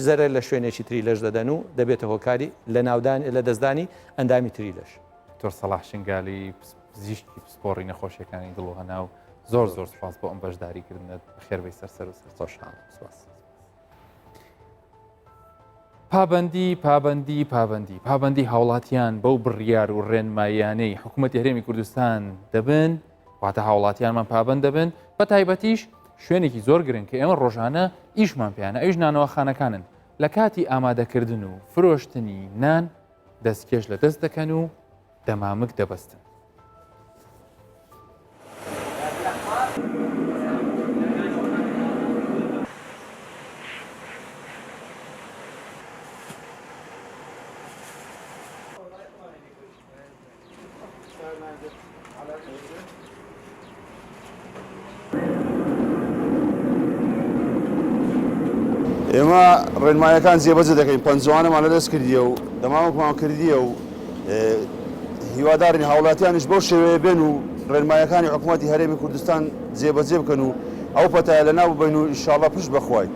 زەرەر لە شوێنێکی تری لەش دەدەن و دەبێتە هۆکاری لە ناودان لە دەستدانی ئەندامی تری لەش. دکتۆر سەڵاح شنگالی پزیشکی پسپۆڕی نەخۆشیەکانی دڵ و هەناو زۆر زۆر سپاس بۆ ئەم بەشداریکردنت بەخێربێی سەر سەر و سەر خۆشحاڵم سپاس. پابەندی پابەندی پابەندی پابەندی هاوڵاتیان بەو بڕیار و ڕێنماییانەی حکوومەتی هەرێمی کوردستان دەبن واتە هاوڵاتیانمان پابند دەبن بە تایبەتیش شوێنێکی زۆر گرنگ کە ئێمە ڕۆژانە ئیشمان پێیانە ئەویش نانەوەخانەکانن لە کاتی ئامادەکردن و فرۆشتنی نان دەستکێش لە دەست دەکەن و دەمامک دەبەستن. ئێمە ڕێنمایەکان جێبەجێ دەکەین پەنجەوانەمان لەدەست کردیە و دەمامکمان کردیە و هیوادارین هاوڵاتیانیش بەو شێوەیە بێن و ڕێنمایەکانی حکوومەتی هەرێمی کوردستان جێبەجێ بکەن و ئەو پەتایە لەناو ببەین و ئیشاڵڵا پشت بەخوای.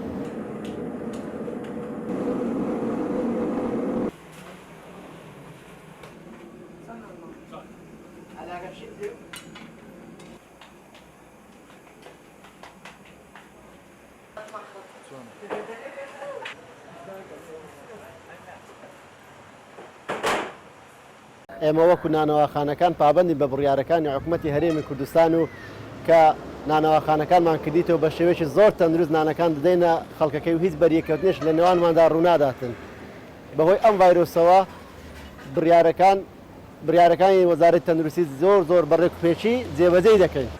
ئێمە وەکو نانەواخانەکان پابەندین بە بڕیارەکانی حکومەتی هەرێمی کوردستان و کە نانەواخانەکانمان کردیتەوە بە شێوەیەکی زۆر تەندروست نانەکان دەدەینە خەڵکەکەی و هیچ بەریەککەوتنێک لە نێوانماندا ڕووناداتن بەهۆی ئەم ڤایرۆسەوە بڕیارەکان بڕیارەکانی وەزارەتی تەندروستی زۆر زۆر بە ڕێکوپێکی جێبەجێی دەکەین.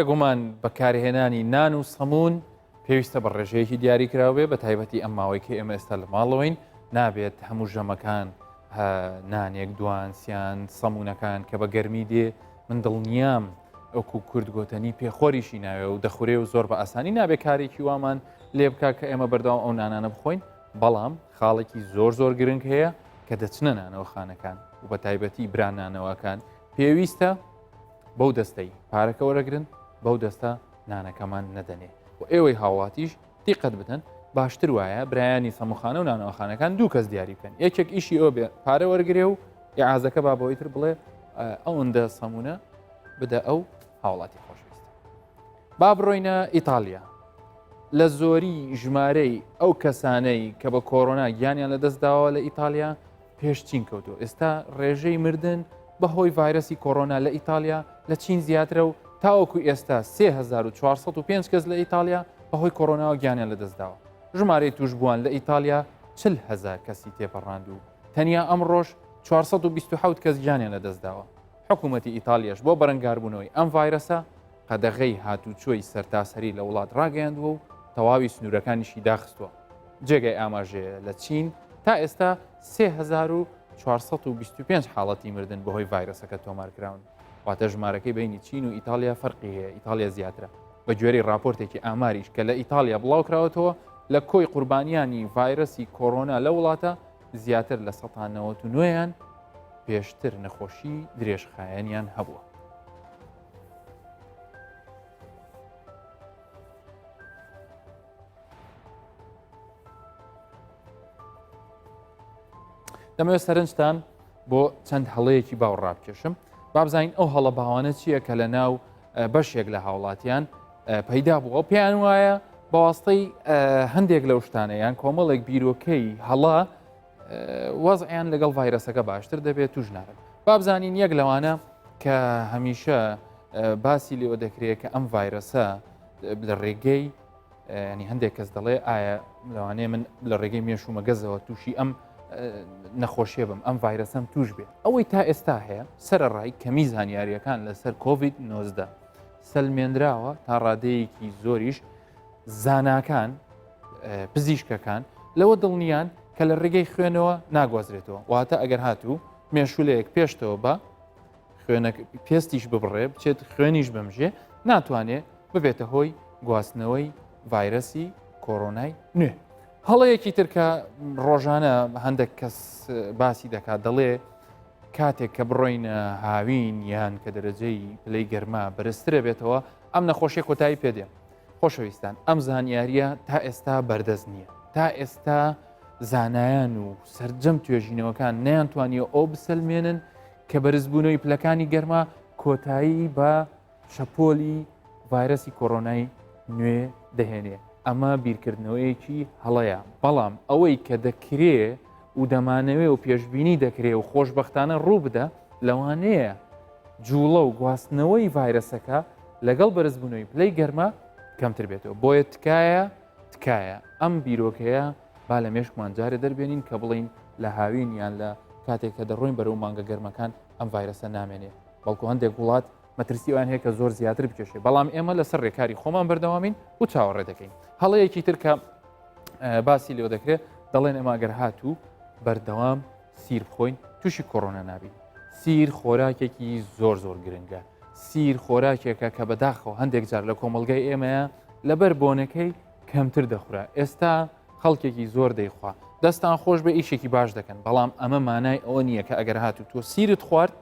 بێگومان بەکارهێنانی نان و سەمون پێویستە بە ڕێژەیەکی دیاریکراو بێ بە تایبەتی ئەم ماوەی کە ئێمە ئێستا لە ماڵەوەین نابێت هەموو ژەمەکان نانێک دوان سیان سەمونەکان کە بە گەرمی دێ من دڵنیام ئەوکو کورد گۆتەنی پێخۆریشی ناوێ و دەخورێ و زۆر بە ئاسانی نابێ کارێکی وامان لێ بکە کە ئێمە بەردەوام ئەو نانانە بخۆین بەڵام خاڵێکی زۆر زۆر گرنگ هەیە کە دەچنە نانەوەخانەکان و بە تایبەتی برانانەوەکان پێویستە بەو دەستەی پارەکە وەرەگرن بەو دەستە نانەکەمان نەدەنێ و ئێوەی هاوڵاتیش دیقەت بدەن. باشتر وایە برایانی سەموخانە و نانەوەخانەکان دوو کەس دیاری بکەن یەکێک ئیشی ئەو بێ پارە وەرگێ و ئازەکە با بۆی تر بڵێ ئەوەندە سەمونە بدە ئەو هاوڵاتی خۆشویست با بڕۆینە ئیتالیا لە زۆری ژمارەی ئەو کەسانەی کە بە کۆرۆنا گیانیان لە دەستداوە لە ئیتالیا پێش چین کەوتو ئێستا ڕێژەی مردن بەهۆی ڤایرەسی کۆرۆنا لە ئیتالیا لە چین زیاترە و تاوەکو ئێستا 3405 کەس لە ئیتالیا بەهۆی کۆرۆناوە گیانیان لەدەستداوە. ژمارەی تووشبووان لە ئیتالیا 40 هەزار کەسی تێپەڕاند و تەنیا ئەمڕۆش 427 کەس گیانیان لەدەستداوە. حکوومەتی ئیتالیاش بۆ بەرەنگاربوونەوەی ئەم ڤایرەسە قەدەغەی هاتووچۆی سەرتاسەری لە وڵات ڕاگەیاندووە و تەواوی سنوورەکانیشی داخستووە. جێگای ئاماژەیە لە چین تا ئێستا 3425 حاڵەتی مردن بەهۆی ڤایرەسەکە تۆمارکراون. واتە ژمارەکەی بینی چین و ئیتالیا فەرقی هەیە، ئیتالیا زیاترە. بە گوێرەی ڕاپۆرتێکی ئاماریش کە لە ئیتالیا بڵاوکراوەتەوە لە کۆی قوربانیانی ڤایرەسی کۆرۆنا لە وڵاتە زیاتر لە 99یان پێشتر نەخۆشی درێژخایەنیان هەبووە. دەمەوێت سەرنجتان بۆ چەند هەڵەیەکی باو ڕابکێشم بابزانین ئەو هەڵە باوانە چییە کە لە ناو بەشێک لە هاوڵاتیان پەیدا بووە پێیان وایە بەواستەی هەندێک لەو شتانە یان کۆمەڵێک بیرۆکەی هەڵە وەزعیان لەگەڵ ڤایرەسەکە باشتر دەبێت توش نابن بابزانین یەک لەوانە کە هەمیشە باسی لێوە دەکرێت کە ئەم ڤایرەسە لە ڕێگەی ینی هەندێک کەس دەڵێ ئایا لەوانەیە من لە ڕێگەی مێش و مەگەزەوە تووشی ئەم نەخۆشیە بم ئەم ڤایرەسەم توش بێ ئەوەی تا ئێستا هەیە سەرڕای کەمی زانیاریەکان لەسەر کۆVید 19 سەلمێنراوە تا ڕادەیەکی زۆریش زاناکان پزیشکەکان لەوە دڵنیان کە لە ڕێگەی خوێنەوە ناگوازرێتەوە واتە ئەگەر هاتوو مێشولەیەک پێشتەوە بە خوێنە پێستیش ببڕێ بچێت خوێنیش بمژێ ناتوانێ ببێتە هۆی گواستنەوەی ڤایرەسی کۆرۆنای نوێ. هەڵەیەکی تر کە ڕۆژانە هەندێک کەس باسی دەکات دەڵێ کاتێک کە بڕۆینە هاوین یان کە دەرەجەی پلەی گەرما بەرزترە بێتەوە ئەم نەخۆشیە کۆتایی پێدێ خۆشەویستان ئەم زانیاریە تا ئێستا بەردەست نییە تا ئێستا زانایان و سرجەم توێژینەوەکان نەیانتوانیوە ئەو بسەلمێنن کە بەرزبوونەوەی پلەکانی گەرما کۆتایی بە شەپۆلی ڤایرەسی کۆرۆنای نوێ دەهێنێ ئەمە بیرکردنەوەیەکی هەڵەیە بەڵام ئەوەی کە دەکرێ و دەمانەوێ و پێشببینی دەکرێ و خۆشببختانە ڕوو بدە لەوانەیە جوڵە و گواستنەوەی ڤایرەسەکە لەگەڵ بەرزبوونەوەی پلەی گەرما کەمتر بێتەوە بۆیە تکایە تکایە ئەم بیرۆکەیە با لە مێشکمان جارێ دەربێنین کە بڵین لە هاوین یان لە کاتێک کە دەڕۆین بەرەو مانگە گەرمەکان ئەم ڤایرەسە نامێنێ بەڵکو هەندێک وڵات مەترسی ئەوان هەیە کە زۆر زیاتر بکێشێ بەڵام ئێمە لەسەر ڕێکاری خۆمان بەردەوامین و چاوەڕێ دەکەین هەڵەیەکی تر کە باسی لێوە دەکرێت دەڵێن ئێمە گەر هاتوو بەردەوام سیر بخۆین تووشی کۆرۆنا نابین سیر خۆراکێکی زۆر زۆر گرنگە سیر خۆراکێکە کە بەداخەوە هەندێک جار لە کۆمەلگای ئێمەیە لەبەر بۆنەکەی کەمتر دەخورا ئێستا خەڵکێکی زۆر دەیخوا دەستان خۆش بە ئیشێکی باش دەکەن بەڵام ئەمە مانای ئەوە نییە کە ئەگەر هاتوو تۆ سیرت خوارد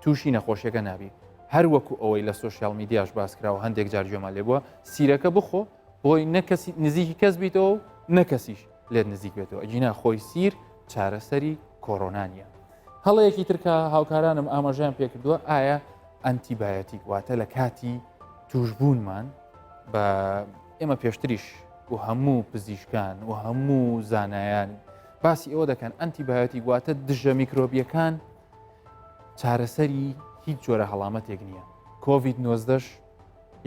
تووشی نەخۆشیەکە نابی هەر وەکو ئەوەی لە سۆشیال میدیاش باسکراوە هەندێک جار گوێمان لێ بووە سیرەکە بخۆ بۆی نەکەسی نزیکی کەس بیتەوە و نەکەسیش لێت نزیک بێتەوە ئەگینا خۆی سیر چارەسەری کۆرۆنا نییە هەڵەیەکی تر کە هاوکارانم ئاماژەیان پێکردووە ئایا ئەنتیبایۆتیک واتە لە کاتی توشبوونمان بە ئێمە پێشتریش و هەموو پزیشکان و هەموو زانایان باسی ئەوە دەکەن ئەنتیبایۆتیک واتە دژە میکرۆبیەکان چارەسەری هیچ جۆرە هەڵامەتێک نییە کۆVید 19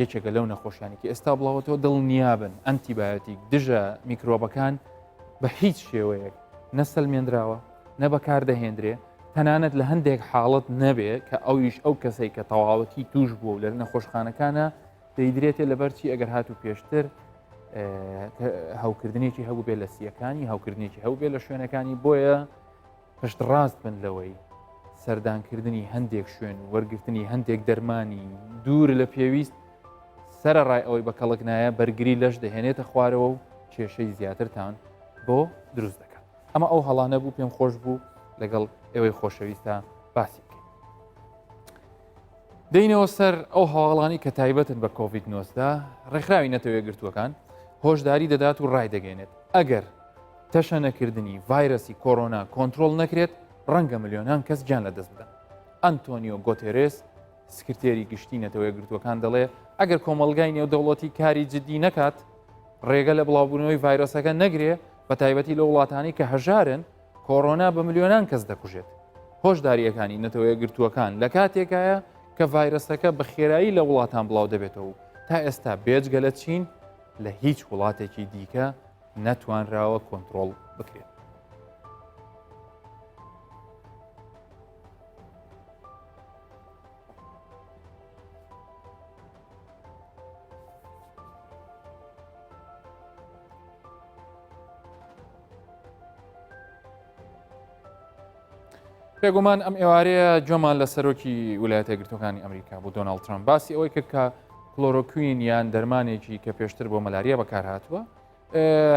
یەکێکە لەو نەخۆشیانی کە ئێستا بڵاوەتەوە دڵنیابن ئەنتیبایۆتیک دژە میکرۆبەکان بە هیچ شێوەیەک نەسەلمێنراوە نە بەکاردەهێندرێ تەنانەت لە هەندێک حاڵەت نەبێ کە ئەویش ئەو کەسەی کە تەواوەتی توش بووە و لە نەخۆشخانەکانە دەیدرێتێ لەبەرچی ئەگەر هاتوو پێشتر هەوکردنێکی هەبوو بێ لە سیەکانی هەوکردنێکی هەبوو بێ لە شوێنەکانی بۆیە پشتڕاست بن لەوەی سەردانکردنی هەندێک شوێن و وەرگرتنی هەندێک دەرمانی دوور لە پێویست سەرەڕای ئەوەی بە کەڵک نایە بەرگری لەش دەهێنێتە خوارەوە و کێشەی زیاترتان بۆ دروست دەکات ئەمە ئەو هەڵانە بوو پێم خۆش بوو لەگەڵ ئێوەی خۆشەویستە باسی بکەین دەینەوە سەر ئەو هەواڵانی کە تایبەتن بە کۆVید 19 ڕێکخراوی نەتەوە یەکگرتووەکان. هۆشداری دەدات و ڕایدەگەێنێت ئەگەر تەشەنەکردنی ڤایرەسی کۆرۆنا کۆنترۆڵ نەکرێت ڕەنگە ملیۆنان کەس گیان لەدەست بدەن. ئەنتۆنیۆ گۆتێرێس سکرتێری گشتی نەتەوە یەکگرتووەکان دەڵێ ئەگەر کۆمەڵگای نێودەوڵەتی کاری جددی نەکات ڕێگە لە بڵاوبوونەوەی ڤایرۆسەکە نەگرێ بە تایبەتی لە وڵاتانی کە هەژارن کۆرۆنا بە ملیۆنان کەس دەکوژێت. هۆشدارییەکانی نەتەوە یەکگرتووەکان لە کاتێکایە کە ڤایرەسەکە بە خێرایی لە وڵاتان بڵاو دەبێتەوە و تا ئێستا بێجگە لە چین لە هیچ وڵاتێکی دیکە نەتوانراوە کۆنترۆڵ بکرێت. بێگومان ئەم ئێوارەیە گوێمان لە سەرۆکی ویلایەتە یەکگرتووەکانی ئەمریکا بوو دۆناڵد ترامپ باسی ئەوەی کرد کە کلۆرۆکوین یان دەرمانێکی کە پێشتر بۆ مەلاریا بەکارهاتووە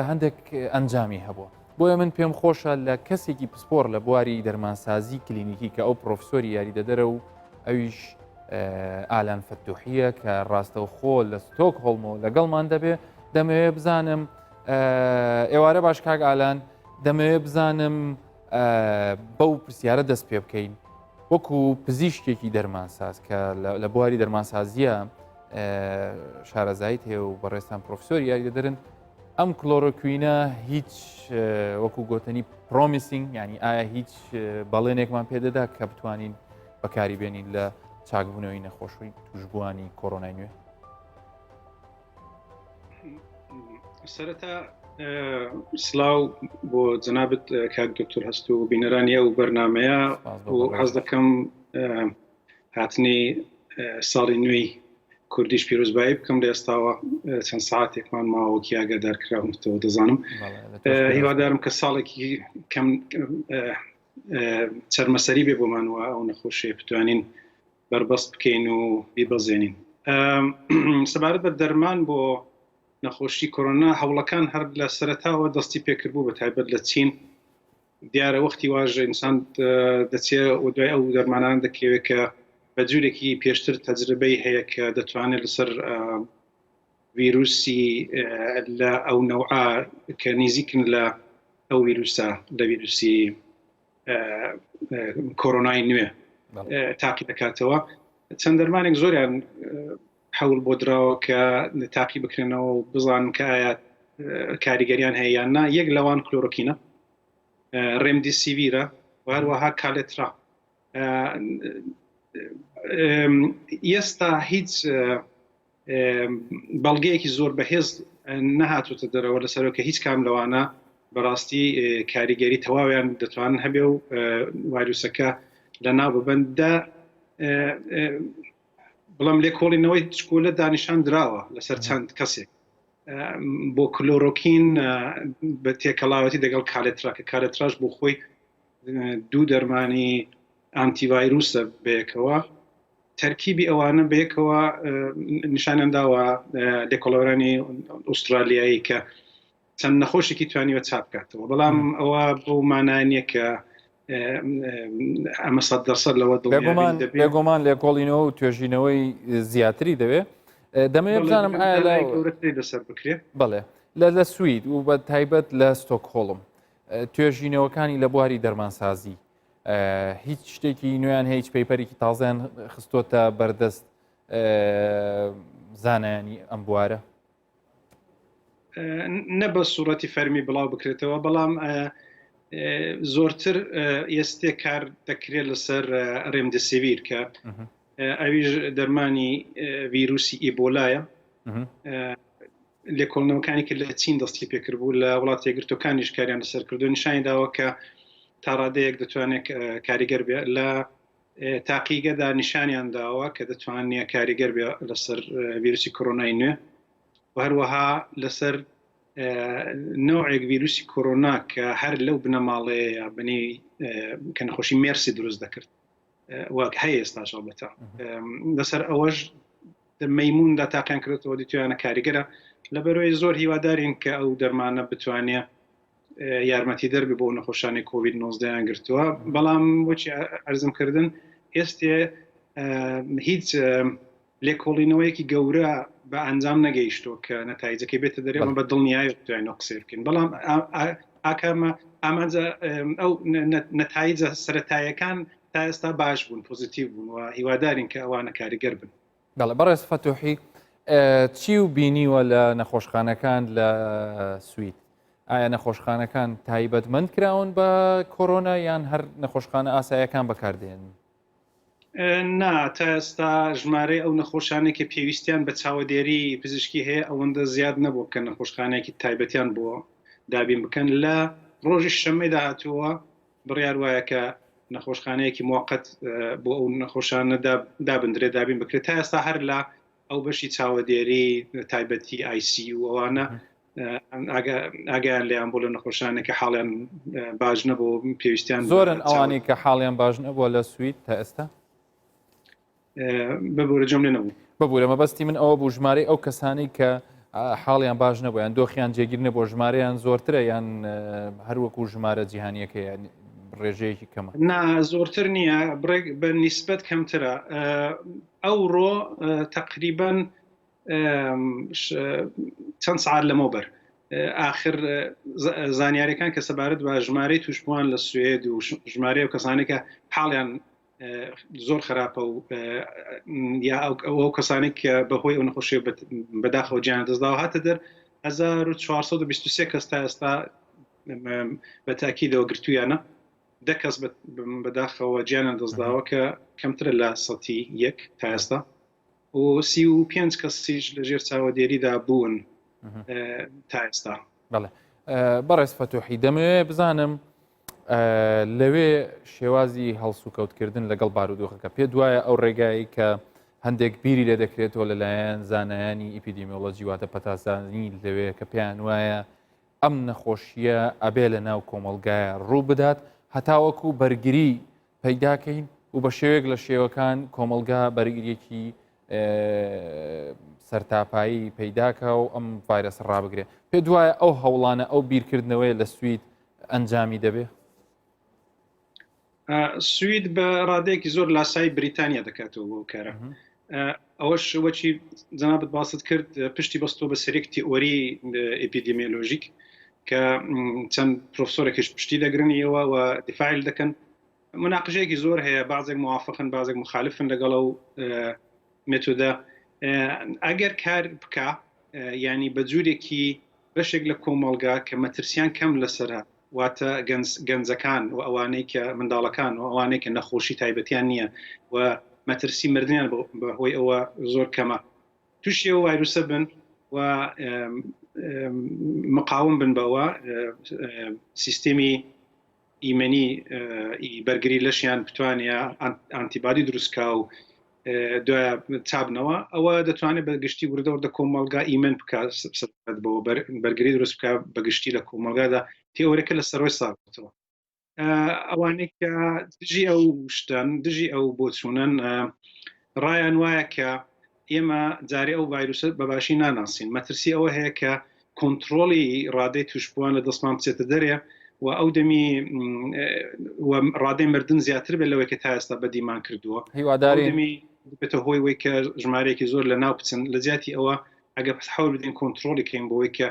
هەندێک ئەنجامی هەبووە بۆیە من پێم خۆشە لە کەسێکی پسپۆر لە بواری دەرمانسازی کلینیکی کە ئەو پرۆفسۆری یاریدەدەرە و ئەویش ئالان فەتوحیە کە ڕاستەوخۆ لە ستۆک هۆڵمۆ لەگەڵمان دەبێ دەمەوێ بزانم ئێوارە باش کاک ئالان دەمەوێ بزانم بەو پرسیارە دەست پێ بکەین وەکو پزیشکێکی دەرمانساز کە لە بواری دەرمانسازیە شارەزاییت هەیە و بەڕێزتان پرۆفسۆری یاریدەدەرن ئەم کلۆرۆکوینە هیچ وەکو گۆتەنی promising ینی ئایا هیچ بەڵێنێکمان پێدەدا کە بتوانین بەکاری بێنین لە چاکبوونەوەی نەخۆشی توشبووانی کۆرۆنای نوێ؟ سەرەتا سلااو بۆ جەنابت کاک دکتۆر هەست و بینەرانی ئەو بەرنمەیە و حەز دەکەم هاتنی ساڵی نوێی کوردیش پیرۆزبایی بکەم لە ئێستاوە چەند ساعتێکمان ماوەکی ئاگادار کراونەتەوە دەزانم هیوادارم کە ساڵێکی کەم چەرمەسەری بێ بۆمان وە ئەو نەخۆشیە بتوانین بەربەست بکەین و بیبەزێنین. سەبارەت بە دەرمان بۆ نەخۆشی کۆرۆنا هەوڵەکان هەر لە سەرەتاوە دەستی پێکردبوو بە تایبەت لە چین دیارە وەختی واژ ئینسان دەچێ و دوای ئەو دەرمانان دەکەوێت کە بە جورێکی پێشتر تەجربەی هەیە کە دەتوانێت لەسەر ویروسی لە ئەو نەوعە کە نزیکن لە ئەو ویروسە لە ویروسی کۆرۆنای نوێ تاقی دەکاتەوە چەند دەرمانێک زۆریان حەول بۆ دراوە کە تاقی بکرێنەوە و بزانن کە ئایا کاریگەریان هەیە یان نا یەک لەوان کلۆرۆکینە ڕێمدیسیڤیرە و هەروەها کالێترا ئێستا هیچ بەڵگەیەکی زۆر بەهێز نەهاتوتە دەرەوە لەسەرەوە کە هیچ کام لەوانە بەڕاستی کاریگەری تەواویان دەتوانن هەبێ و وایروسەکە لە ناو ببەندە بڵم لێکۆڵینەوەی چکۆلە دانیشان دراوە لەسەر چەند کەسێک بۆ کلۆرۆکین بە تێکەڵاوەتی دەگەڵ کالێترا کە کالێتراش بۆ خۆی دوو دەرمانی ئانتیڤایروسە بەیەکەوە تەرکیبی ئەوانە بەیەکەوە نیشانیان داوە لێکۆڵەوەرانی ئوسترالیایی کە چەند نەخۆشێکی توانیوە چاک بکاتەوە بەڵام ئەوە بەو مانای نییە کە ئەمە سە دەسەد لەوە بێگومان بێگومان لێکۆڵینەوە و توێژینەوەی زیاتری دەوێت دەمەوێت بزانم ئایا لە گەورەتری لەسەر بکرێت بەڵێ لە لە سوید و بە تایبەت لە ستۆکهۆڵم توێژینەوەکانی لە بواری دەرمانسازی هیچ شتێکی نوێیان هیچ paper ێکی تازیان خستۆتە بەردەست زانایانی ئەم بوارە نە بە سوورەتی فەرمی بڵاو بکرێتەوە بەڵام زۆرتر ئێستێ کار دەکرێت لەسەر ڕێمدەسیویر کە ئەویش دەرمانی ویروسی ئیبۆلایە لێکۆڵنەوەکانی کە لە چین دەستی پێکردبوو لە وڵات یەکگرتوەکانیش کاریان لەسەر کردو نیشانی داوە کە تا ڕادەیەک دەتوانێت کاریگەر بێ لە تاقیگەدا نیشانیان داوە کە دەتوانێت کاریگەر بێ لەسەر ویروسی کۆرۆنای نوێ و هەروەها لەسەر نەوعێک ویروسی کۆرۆنا کە هەر لەو بنەماڵەیە بنی کە نەخۆشی مێرسی دروست دەکرد وەک هەیە ئێستاش ئەڵبەتە لەسەر ئەوەش مەموندا تاقیان کردەوە دیتویانە کاریگەرە لەبەرەوەی زۆر هیوادارین کە ئەو دەرمانە بتوانێت یارمەتی دەربی بۆ نەخۆشانی کۆVید 19یان گرتووە بەڵام بۆچی ئەرزم کردن ئێستێ هیچ. لێکۆڵینەوەیەکی گەورە بە ئەنجام نەگەیشتووە کە نەتایجەکەی بێتە دەرێ ئەمە بە دڵنیایی بتوانین قسەی بکەین بەڵام ئاکامە ئامانجە ئەو نەتایجە سەتایەکان تا ئێستا باش بوون پۆزیتیو بوون و هیوادارین کە ئەوانە کاریگەر بن. بەڵێ بەڕێز فەتوحی چی و بینیوە لە نەخۆشخانەکان لە سوید ئایا نەخۆشخانەکان تایبەتمەند کراون بە کۆرۆنا یان هەر نەخۆشخانە ئاسایەکان بەکاردێن؟ نا، تا ئێستا ژمارەی ئەو نەخۆشانەی کە پێویستیان بە چاوەدێری پزیشکی هەیە ئەوەندە زیاد نەبووە کە نەخۆشخانەیەکی تایبەتیان بۆ دابین بکەن. لە ڕۆژی شەممەی داهاتووەوە بڕیار وایە کە نەخۆشخانەیەکی موقت بۆ ئەو نەخۆشانە دابندرێت دابین بکرێت. تا ئێستا هەر لە ئەو بەشی چاوەدێری تایبەتی ICU ئەوانە ئاگایان لێیان بۆ لە نەخۆشانێک کە حاڵیان باش نەبوو پێویستیان زۆرن ئەوانەی کە حاڵیان باش نەبووە لە سوید تا ئێستا ببورە جۆم لێ نەبوو ببورە مەبەستی من ئەوە بوو ژمارەی ئەو کەسانەی کە حاڵیان باش نەبوو یان دۆخیان جێگیر نەبوو ژمارەیان زۆرترە یان هەروەکو ژمارە جیهانیەکەی ڕێژەیەکی کەمە نا زۆرتر نییە بڕێک بە نیسبەت کەمترە ئەوڕۆ تقریبان چەند سعات لەمەوبەر ئاخر زانیاریەکان کە سەبارەت بە ژمارەی توشبووان لە سوێد و ژمارەی و کەسانێک کە حاڵیان زۆر خراپە و یا ئەو کەسانێک کە بەهۆی ئەو نەخۆشی بەداخەوە گیان دەستداوە هاتە دەر 1423 کەس تا ئێستا بە تاکیدەوە گرتویانە دە کەس بەداخەوە گیانیان دەستداوە کە کەمترە لە سەتی یەک تا ئێستا و 35 کەسیش لە ژێر چاوەدێریدا بوون تا ئێستا. بەڵێ بەڕێز فەتوحی دەمەوێ بزانم لەوێ شێوازی هەڵسوکەوتکردن لەگەڵ بارودۆخەکە پێ دوایە ئەو ڕێگایی کە هەندێک بیری لێ دەکرێتەوە لەلایەن زانایانی ئیپیدیمیۆلۆجی واتە پەتازانی لەوێ کە پێیان وایە ئەم نەخۆشییە ئەبێ لە ناو کۆمەڵگایە ڕوو بدات هەتاوەکو بەرگری پەیداکەین و بە شێوەیەک لە شێوەکان کۆمەڵگا بەرگریەکی سەرتاپایی پەیداکە و ئەم ڤایرەس ڕابگرێ پێ دوایە ئەو هەوڵانە ئەو بیرکردنەوەی لە سوید ئەنجامی دەبێ؟ سوید بە ڕادەیەکی زۆر لاسایی بریتانیا دەکاتەوە بۆ کارە ئەوەش وەچی جەنابت باست کرد پشتی بەستۆ بە سەرێک تئۆری ئەپیدیمیۆلۆژیک کە چەند پرۆفسۆرێکیش پشتی دەگرن ئێوە و دیفاعل دەکەن مناقشەیەکی زۆر هەیە بازێک موافقن بازێک مخالفن لەگەڵ ئەو مێتۆدە ئەگەر کار بکە ینی بە جوورێکی بەشێک لە کۆمەڵگا کە مەترسیان کەم لەسرە واتە گەنجەکان و ئەوانەی کە منداڵەکان و ئەوانەی کە نەخۆشی تایبەتیان نییە و مەترسی مردیان بەهۆی ئەوە زۆر کەمە تووشی ئەو ڤایرۆسە بن و مقاوم بن بەوە سیستمی ئیمەنی بەرگری لەشیان بتوانێ ئانتیبادی دروستکا و دوای چابنەوە ئەوە دەتوانێت بە گشتی وردە وردە کۆمەڵگا ئیمەن بکات بەوە بەرگری دروست بکە بە گشتی لە کۆمەڵگادا تێۆرەکە لە سەرۆی ساڵەوە ئەوانەی کە دژی ئەو شتن دژی ئەو بۆچوونن ڕایان وایە کە ئێمە جارێ ئەو ڤایرۆسە بە باشی ناناسین مەترسی ئەوە هەیە کە کۆنتترۆلی ڕادەی توشبووان لە دەستمان بچێتە دەرێ و ئەو دەمی ڕادەی مردن زیاتر بێت لەوەی کە تا ئێستا بەدیمان کردووە هیوادارمی بێتە هۆی وەی کە ژمارەیەکی زۆر لە ناو بچن لە جیاتی ئەوە ئەگە حەول بدەین کۆنتترۆلی کەین بۆی کە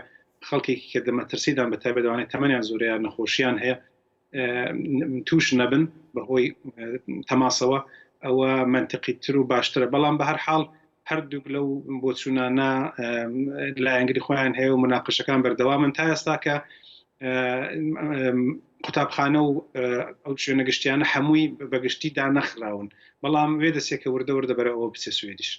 خەڵکێکی کە دەمەترسیدان بە تایبەت ئەوانەی تەمەنیان زۆرە یان نەخۆشیان هەیە توش نەبن بەهۆی تەماسەوە ئەوە منطقی تر و باشترە بەڵام بە هەر حاڵ هەردووک لەو بۆچوونانە لایەنگری خۆیان هەیە و مناقشەکان بەردەوامن تا ئێستا کە قوتابخانە و ئەو شوێنە گشتیانە هەمووی بەگشتی دانەخراون بەڵام وێ دەچێت کە وردە وردە بەرە ئەوە بچێ سوێدیش.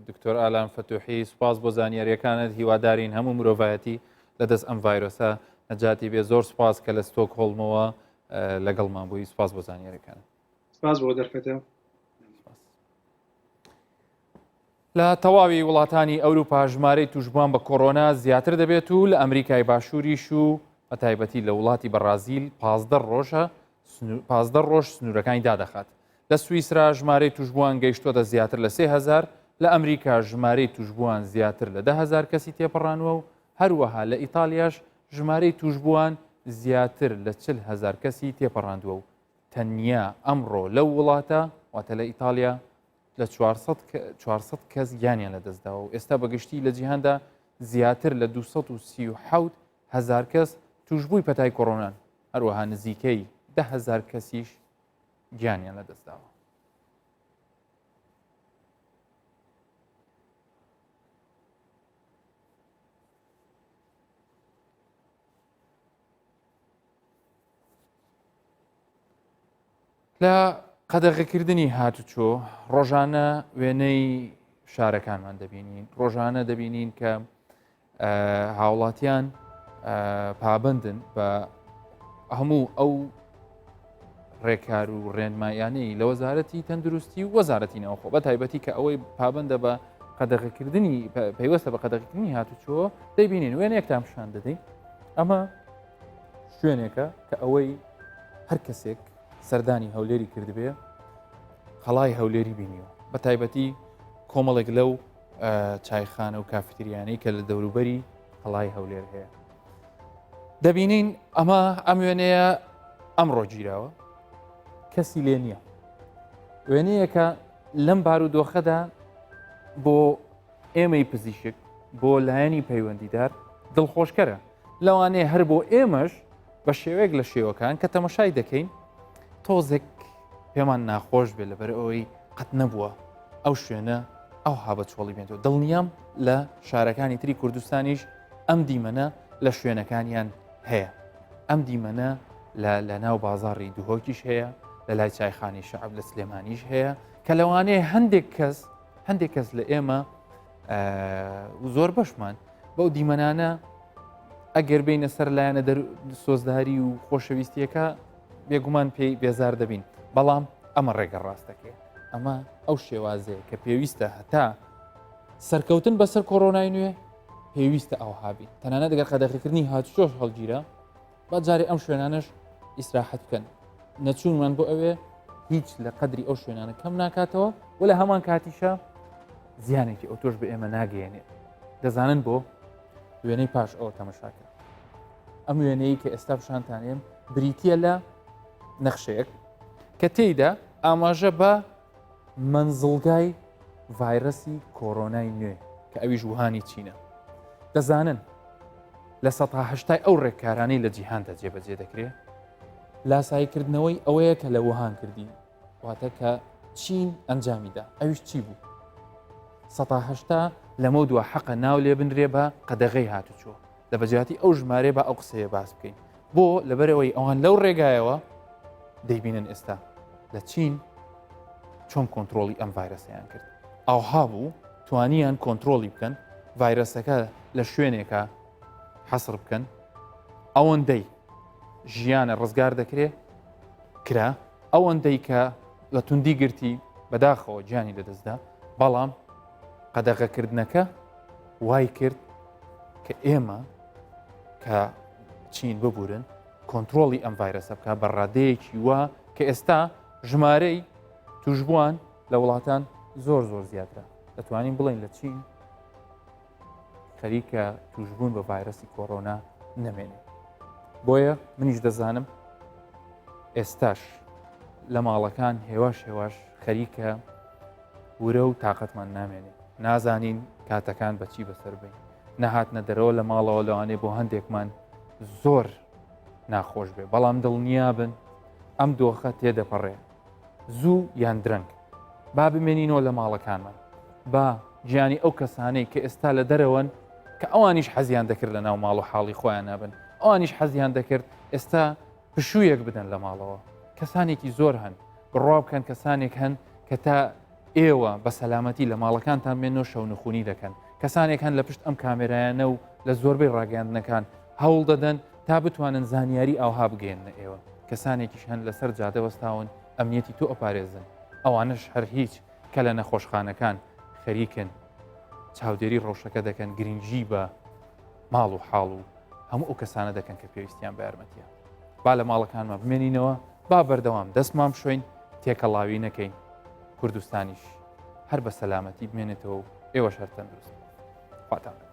دکتۆر ئالان فەتوحی سوپاس بۆ زانیاریەکانت هیوادارین هەموو مرۆڤایەتی لە دەست ئەم ڤایرۆسە نەجاتی بێ زۆر سوپاس کە لە ستۆکهۆڵمەوە لەگەڵمان بووی سوپاس بۆ زانیاریەکان سپاس بۆ دەرفەتە لە تەواوی وڵاتانی ئەوروپا ژمارەی توشبووان بە کۆرۆنا زیاتر دەبێت و لە ئەمریکای باشووریش و بە تایبەتی لە وڵاتی بەڕازیل 15 ڕۆژە 15 ڕۆژ سنوورەکانی دادەخات. لە سویسرا ژمارەی توشبووان گەیشتووەتە زیاتر لە 3000، لە ئەمریکا ژمارەی توشبووان زیاتر لە 10,000 کەسی تێپەڕانووە و هەروەها لە ئیتالیاش ژمارەی توشبووان زیاتر لە 40,000 کەسی تێپەڕاندووە و تەنیا ئەمڕۆ لەو وڵاتە واتە لە ئیتالیا. لە 400 کەس گیانیان لەدەستداوە و ئێستا بەگشتی لە جیهاندا زیاتر لە 237 هەزار کەس توشبووی پەتای کۆرۆنان، هەروەها نزیکەی 10 هەزار کەسیش گیانیان لەدەستداوە. لە قەدەغەکردنی هاتوچۆ ڕۆژانە وێنەی شارەکانمان دەبینین ڕۆژانە دەبینین کە هاوڵاتیان پابندن بە هەموو ئەو ڕێکار و ڕێنمایانەی لە وەزارەتی تەندروستی و وەزارەتی ناوخۆ بە تایبەتی کە ئەوەی پابندە بە قەدەغەکردنی پەیوەستە بە قەدەغەکردنی هاتوچۆ دەیبینین وێنەیەکتان پیشان دەدەین ئەمە شوێنێکە کە ئەوەی هەر کەسێک سەردانی هەولێری کردبێ قەڵای هەولێری بینیوە بە تایبەتی کۆمەڵێک لەو چایخانە و کافتریانەی کە لە دەوروبەری قەڵای هەولێر هەیە دەبینین ئەمە ئەم وێنەیە ئەمڕۆ گیراوە کەسی لێ نییە وێنەیەکە لەم بارودۆخەدا بۆ ئێمەی پزیشک بۆ لایەنی پەیوەندیدار دڵخۆشکەرە لەوانەیە هەر بۆ ئێمەش بە شێوەیەک لە شێوەکان کە تەمەشای دەکەین تۆزێک پێمان ناخۆش بێت لەبەر ئەوەی قەت نەبووە ئەو شوێنە ئەو ها بە چۆڵی بێنەوە دڵنیام لە شارەکانی تری کوردستانیش ئەم دیمەنە لە شوێنەکانیان هەیە ئەم دیمەنە لە ناو بازاڕی دهۆکیش هەیە لە لای چایخانی شەعب لە سلێمانیش هەیە کە لەوانەیە هەندێک کەس هەندێک کەس لە ئێمە زۆر بەشمان بەو دیمەنانە ئەگەر بینە سەر لایەنە سۆزداری و خۆشەویستیەکە بێگومان پێی بێزار دەبین بەڵام ئەمە ڕێگە ڕاستەکەی ئەمە ئەو شێوازەیە کە پێویستە هەتا سەرکەوتن بەسەر کۆرۆنای نوێ پێویستە ئەوها بین تەنانەت گەر قەدەخەکردنی هاتوچۆش هەڵگیرە با جارێ ئەم شوێنانەش ئیسراحەت بکەن نەچوونمان بۆ ئەوێ هیچ لە قەدری ئەو شوێنانە کەم ناکاتەوە و لە هەمان کاتیشە زیانێکی ئەو تۆش بە ئێمە ناگەیەنێت دەزانن بۆ وێنەی پاش ئەوە تەمەشاکە ئەم وێنەیە کە ئێستا پیشانتانێم بریتە لە نەخشەیەک کە تێیدا ئاماژە بە مەنزڵگای ڤایرەسی کۆرۆنای نوێ کە ئەویش وهانی چینە. دەزانن لە سەتا هەشتای ئەو ڕێککارانەی لە جیهاندا جێبەجێ دەکرێ لاساییکردنەوەی ئەوەیە کە لە وهان کردی واتە کە چین ئەنجامیدا ئەویش چی بوو؟ سەتا هەشتا لەمە دوا حەقە ناو لێ بنرێ بە قەدەغەی هاتوچۆ لە بەجیاتی ئەو ژمارەیە با ئەو قسەیە باس بکەین بۆ لەبەرەوەی ئەوان لەو ڕێگایەوە دەیبینن ئێستا لە چین چۆن کۆنتترۆلی ئەم ڤایرەسیان کرد ئەوها بوو توانیان کۆنتترۆلی بکەن ڤایرەسەکە لە شوێنێکە حەسر بکەن ئەوەندەی ژیانە ڕزگار دەکرێت کرا ئەوەندەی کە لە توندی گرتی بەداخەوە گیانی لەدەستدا بەڵام قەدەغەکردنەکە وای کرد کە ئێمە کە چین ببورن کۆنتترۆلی ئەم ڤایرەسە بکە بە ڕادەیەکی وا کە ئێستا ژمارەی توشبووان لە وڵاتان زۆر زۆر زیاترە دەتوانین بڵین لە چین خەریکە توشبوون بە ڤایرەسی کۆرۆنا نەمێنێت بۆیە منیش دەزانم ئێستاش لە ماڵەکان هێواش هێواش خەریکە ورە و تاقەتمان نامێنێت نازانین کاتەکان بەچی بەسەر بین نەهاتنە دەرەوە لە ماڵەوە لەوانەیە بۆ هەندێکمان زۆر ناخۆش بێ بەڵام دڵنیا بن ئەم دۆخە تێدەپەڕێ زوو یان درەنگ با بمێنینەوە لە ماڵەکانمان با گیانی ئەو کەسانەی کە ئێستا لە دەرەوەن کە ئەوانیش حەزیان دەکرد لە ناو ماڵ و حاڵی خۆیان نابن ئەوانیش حەزیان دەکرد ئێستا پشوویەک بدەن لە ماڵەوە کەسانێکی زۆر هەن بڕوا بکەن کەسانێک هەن کە تا ئێوە بە سەلامەتی لە ماڵەکانتان بێنەوە شەونخونی دەکەن کەسانێک هەن لە پشت ئەم کامێرایانە و لە زۆربەی ڕاگەیاندنەکان هەوڵ دەدەن تا بتوانن زانیاری ئاوها بگەێننە ئێوە کەسانێکیش هەن لەسەر جادە وەستاون ئەمنیەتی تۆ ئەپارێزن ئەوانەش هەر هیچ کە لە نەخۆشخانەکان خەریکن چاودێری ڕەوشەکە دەکەن گرنگی بە ماڵ و حاڵ و هەموو ئەو کەسانە دەکەن کە پێویستیان بە یارمەتیە با لە ماڵەکانمان بمێنینەوە با بەردەوام دەستمان بشۆین تێکەڵاوی نەکەین کوردستانیش هەر بە سەلامەتی بمێنێتەوە و ئێوەش هەر تەندروست خواتان لەگەڵ.